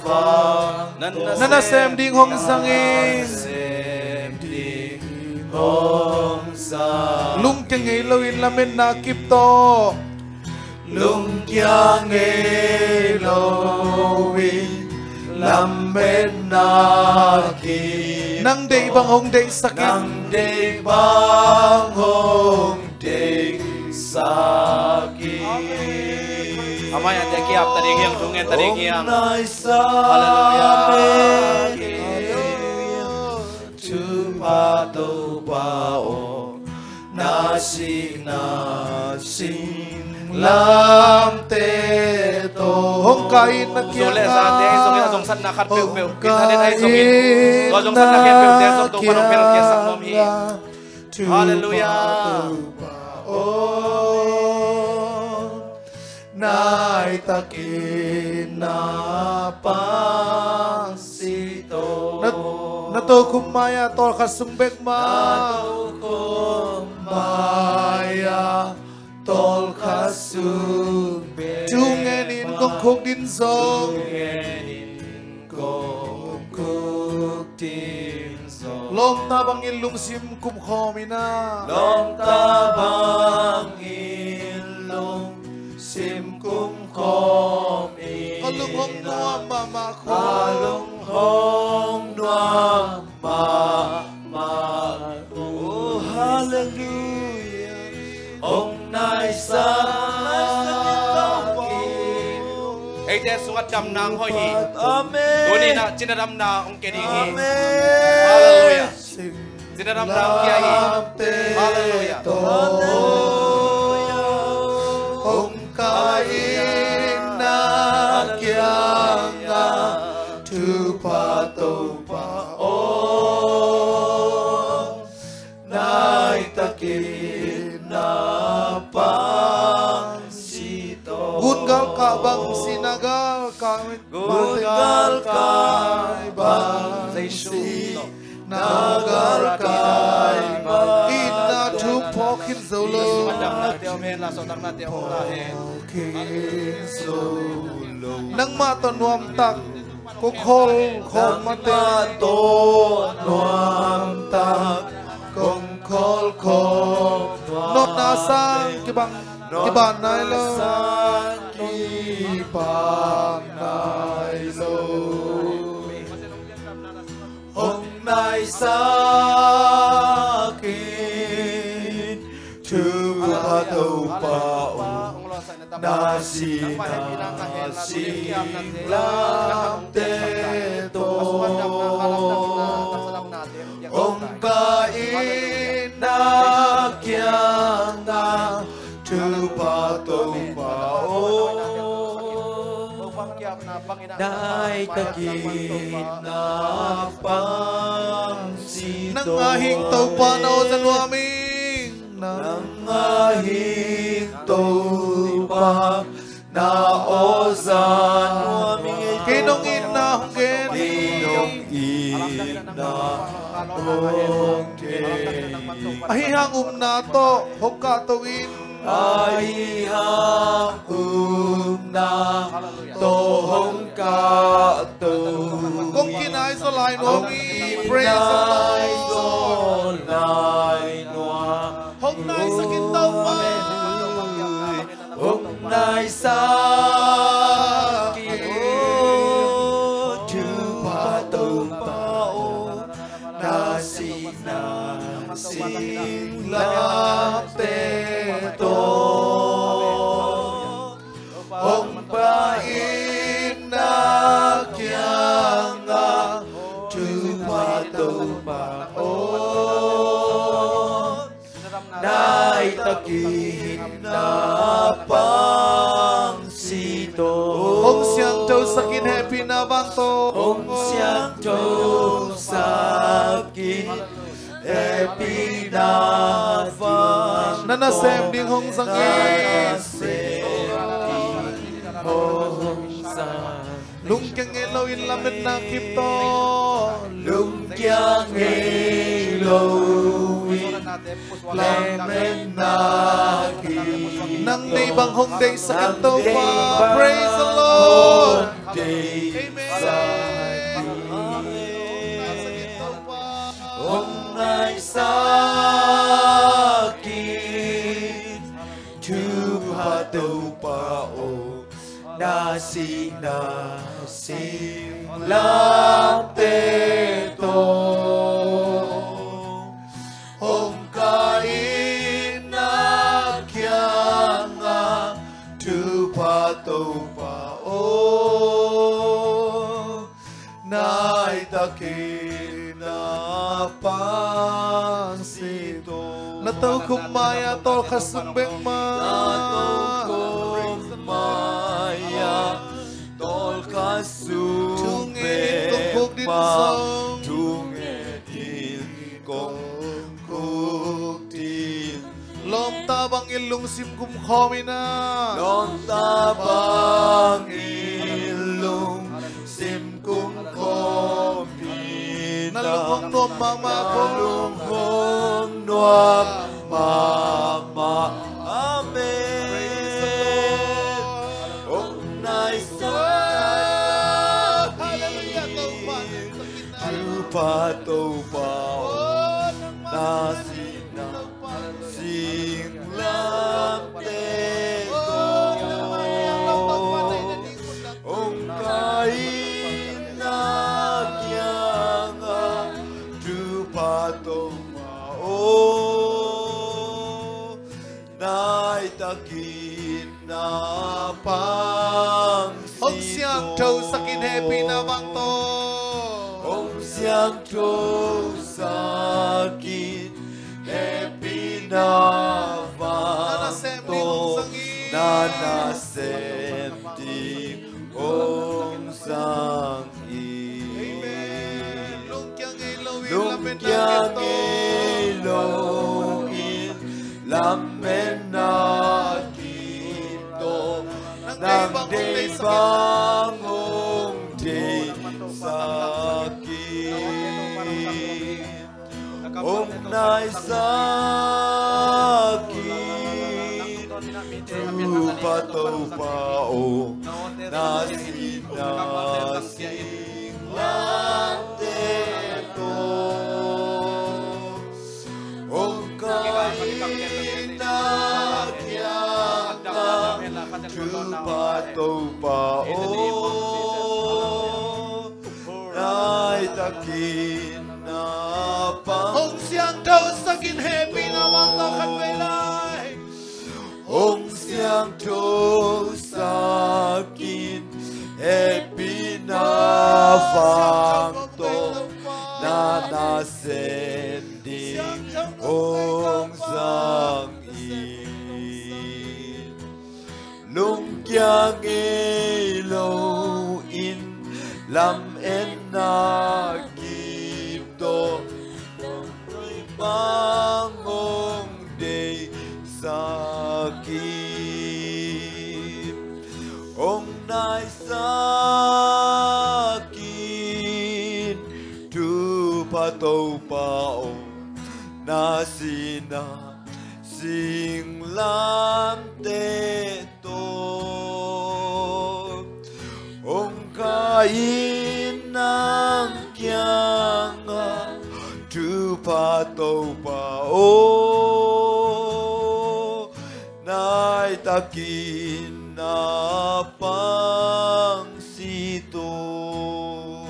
vang. Na nasem ding hong zang in. Nasem ding hong zang. Lungkia ngei loin lametna kip tawh. Lungkia ngei loin lametna kip. Nang deih bang hong deihsak in. Nang deih bang hong deihsak in. Amen. A mai-ah te kiap ta ding hi hang, thu ngen ta ding hi hang. Hong naisak. Halleluiah. Thupha Topa aw, na sihna singlamteh tawh. Hong kai in na kiangah. Zu le zate ahi zongin a zongsatna khat peuhpeuh, hong kai in na kiangah. Tua zongsatna khempeuhte zong Topa'n hong phelkhiasak nuam hi. Halleluiah. Thupha Topa aw. Naitakin na pangsit tawh. Na, na tokhom mai-ah tawlkhat sung bek mah. Na tokhom mai-ah tawlkhat sung bek mah. Thu ngenin kong khukdin zong. Thu ngenin kong khukdin zong. Lawmta bangin lungsim kumkhawm in ah. Lawmta bangin lungsim kumkhawm in ah. Ka lung hong nuam mahmah khun. Ka lung hong nuam mahmah khun. Oh, halleluiah. Hong naisak in. Eite sungah damna hong hoih hi. Amen. Tuni-in ah cina damna hong kia ding hi. Amen. Halleluiah. Cina damna hong kia hi. Na galkai mah. Itna thu phawk khin zo lo. Phawk khin zo lo. Nangmah tawh nuamtak kong khawl khawm mate. Nangmah tawh nuamtak kong khawl khawm. Nopna sang kibang, kiban nai lo. Sang kiban nai lo. Hong naisak in, thupha Topa aw, na sihna singlamteh tawh. Hong pai in na kiangah, thupha Topa aw, nai takin na pang si. Nang a hing Topa na aw za nuam ing. Nang a hing Topa na aw za nuam ing. Kei nong itna hong gen. Kei nong itna hong gen. Ahi hang upna tawh hong kahto in. Ahi hang upna tawh hong kahto. Kong kinai zaw lai nuam hi. Praise the Lord. Hong naisak in Topa. Hong naisak in, thupha Topa aw, na sihna singlamteh tawh. Hong pai in na kiangah, thupha Topa aw, nai takin na pang si tawh. Hong siangthosak in hehpihna vang tawh. Hong siangthosak in hehpihna vang. Na nasem ding hong zang in. Na nasem ding hong zang. Lungkia ngei loin lametna kip tawh. Lungkia ngei loin lametna kip tawh. Nang deih bang hong deihsak in Topa. Praise the Lord. Amen. Hong naisak in, thupha Topa aw, na sihna singlamteh tawh. Hong pai in na kiangah, thupha Topa aw, nai takin na pang si tawh. Na tokhom mai-ah tawlkhat sung bek mah. Na tokhom mai-ah tawlkhat sung bek mah. Thu ngenin kong khuk ding zong. Thu ngenin kong khuk ding. Lawmta bangin lungsim kumkhawm in ah. Lawmta bangin lungsim kumkhawm in ah. Na lung hong nuam mahmah ko. Na lung hong nuam mahmah. Amen. Hong naisak in. Thupha Topa aw, na sihna singlamteh tawh. Hong pai in na kiangah, thupha Topa aw, nai takin na pang si tawh. Hong siangthosak in hehpihna vang tawh. Hong siangthosak in hehpihna vang tawh. Na nasem ding hong zang in. Amen. Lungkia ngei loin, lungkia ngei loin lametna kip tawh. Nang deih bang hong deihsak in. Hong naisakin Topa, Topa aw, na sina singlamteh tawh. Hong kaihna kiangah Topa, Topa aw, naitakin na pang. Hong siangthosak in, hehpihna vang tawh khatvei lai. Hong siangthosak in, hehpihna vang tawh na nasem ding hong zang in. Lungkia ngei loin lametna kip tawh, Topa hong deihsak in. Hong naisak in Topa, Topa aw, na sina singlamteh tawh. Hong kai in nang kiangah Topa, Topa aw, naitakin na pang sih tawh.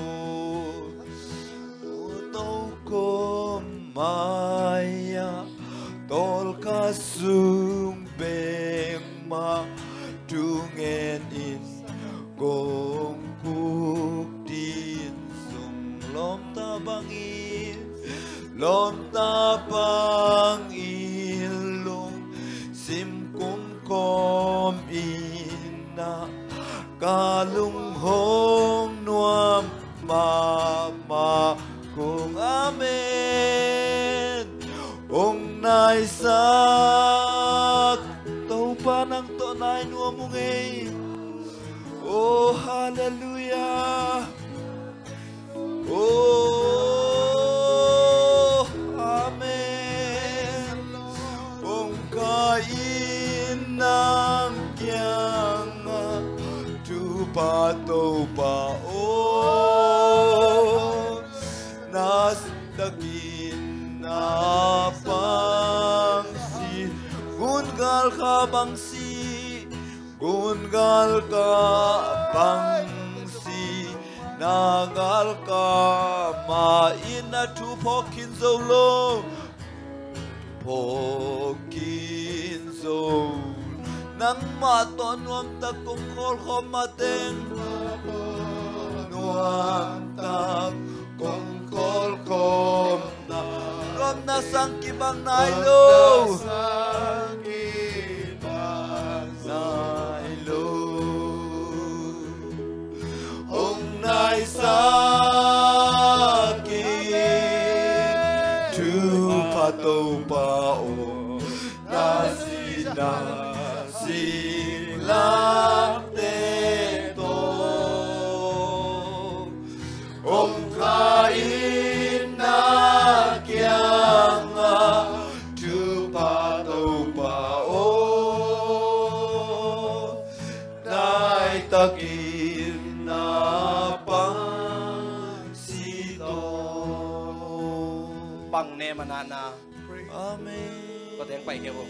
Tokhom mai-ah tawlkhat sung bek mah thungen in kong kuk ding zong lawmta bangin, lawmta bangin lungsim kumkhawm in ah, ka lung hong nuam mahmah kong. Amen. Hong naisak Topa, nang tawh nai nuam ung ei. Oh, halleluiah. Oh, amen. Hong kai in nang kiangah Topa, Topa aw, naitakin na pang sih. Gun galkap bang sih, gun galkap bang sih, na galkap mah in a thu phawk khin zo lo. Phawk khin zo. Nangmah tawh nuamtak kong khawlkhawm mateng. Nuamtak kong khawlkhawm. Nuamna sang kibang nai lo. Nai lo. Hong naisak in Topa, Topa aw, na sina singlamteh tawh. Hong kai in nang kiangah Topa, Topa aw, naitakin na pang sih tawh. Pang ne manana. Amen. Koteng pai kei bo.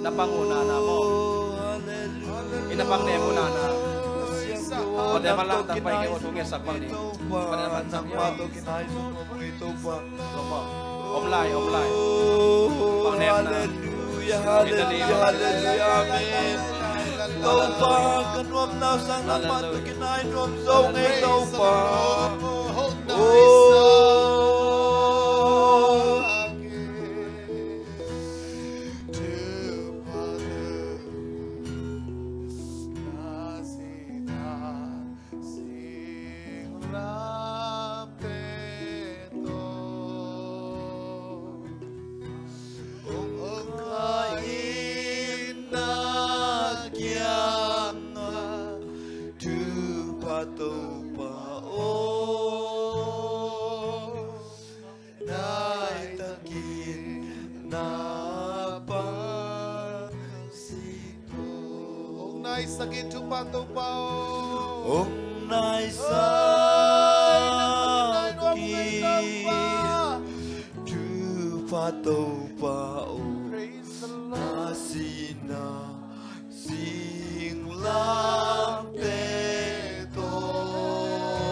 Na pang uh nana maw. Ina pang ne mu nana. Koteng man lang tang pai kei bo, thu ngetsak pang ni. Om lai, om lai. Pang ne na. Halleluiah, halleluiah, halleluiah, amen. Topa, ka nuamna sang nangmah tawh kinai nuam zo ngei Topa. Oh. Hong kai in nang kiangah Topa, Topa aw. Thupha Topa aw. Hong naisak in Thupha Topa aw. Praise the Lord. Na sihna singlamteh tawh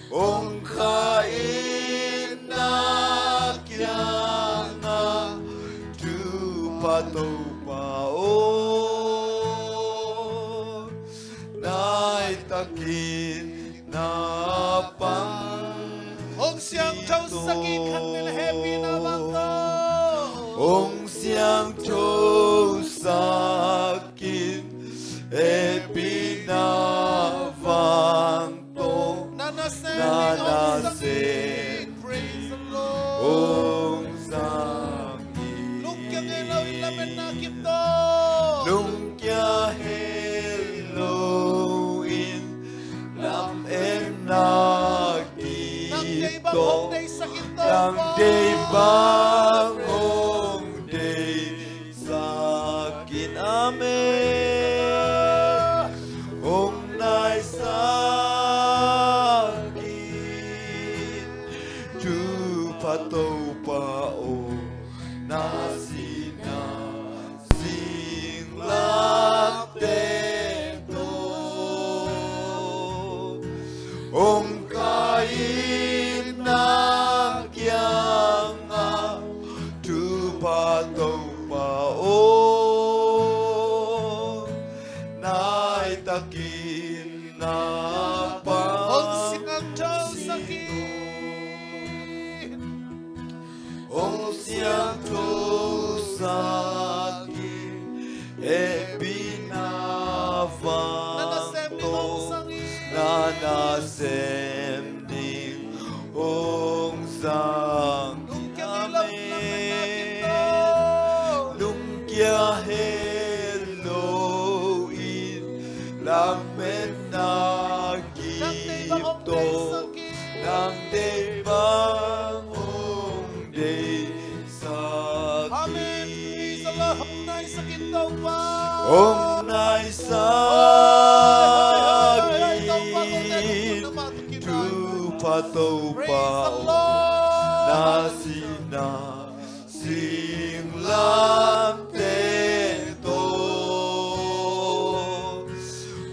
hong kha in na kiangah, Thupha Topa aw. Nai takin na pang. Hong siangthosak in, khang in hehpihna vang tawh. Hong siangthosak in hehpihna vang tawh. Na nasem ding hong zang in. Praise the Lord. Hong zang in. Lungkia hel lo in lametna kip tawh. Lungkia hel lo in lametna kip tawh. Nang deih bang hong deisak in Topa. Nang deih bang hong deisak in. Amen. Hong naisak in Thupha Topa aw. Na sihna singlamteh tawh hong kha in na kiangah, Thupha Topa aw. Nai takin na pang. Hong siangthosak in. Hong siangthosak in hehpihna vang tawh. Na nasem ding hong zang in. Lungkia hel lo in lametna kip tawh. Lungkia hel lo in lametna kip tawh. Nang deih bang hong deisak in. Amen. Praise the Lord. Hong naisak in Topa. Hong naisak in Thupha Topa aw. Praise the Lord. Na sihna singlamteh tawh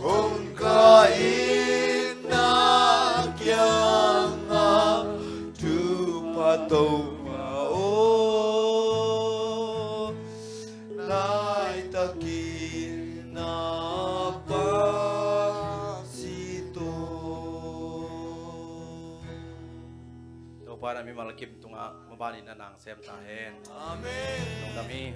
hong kha in na kiangah, Thupha Topa aw. Nai takin na pang si tawh. Topa in a mimal kim tungah maban in na nasem ta hen. Amen. Lungdam hi.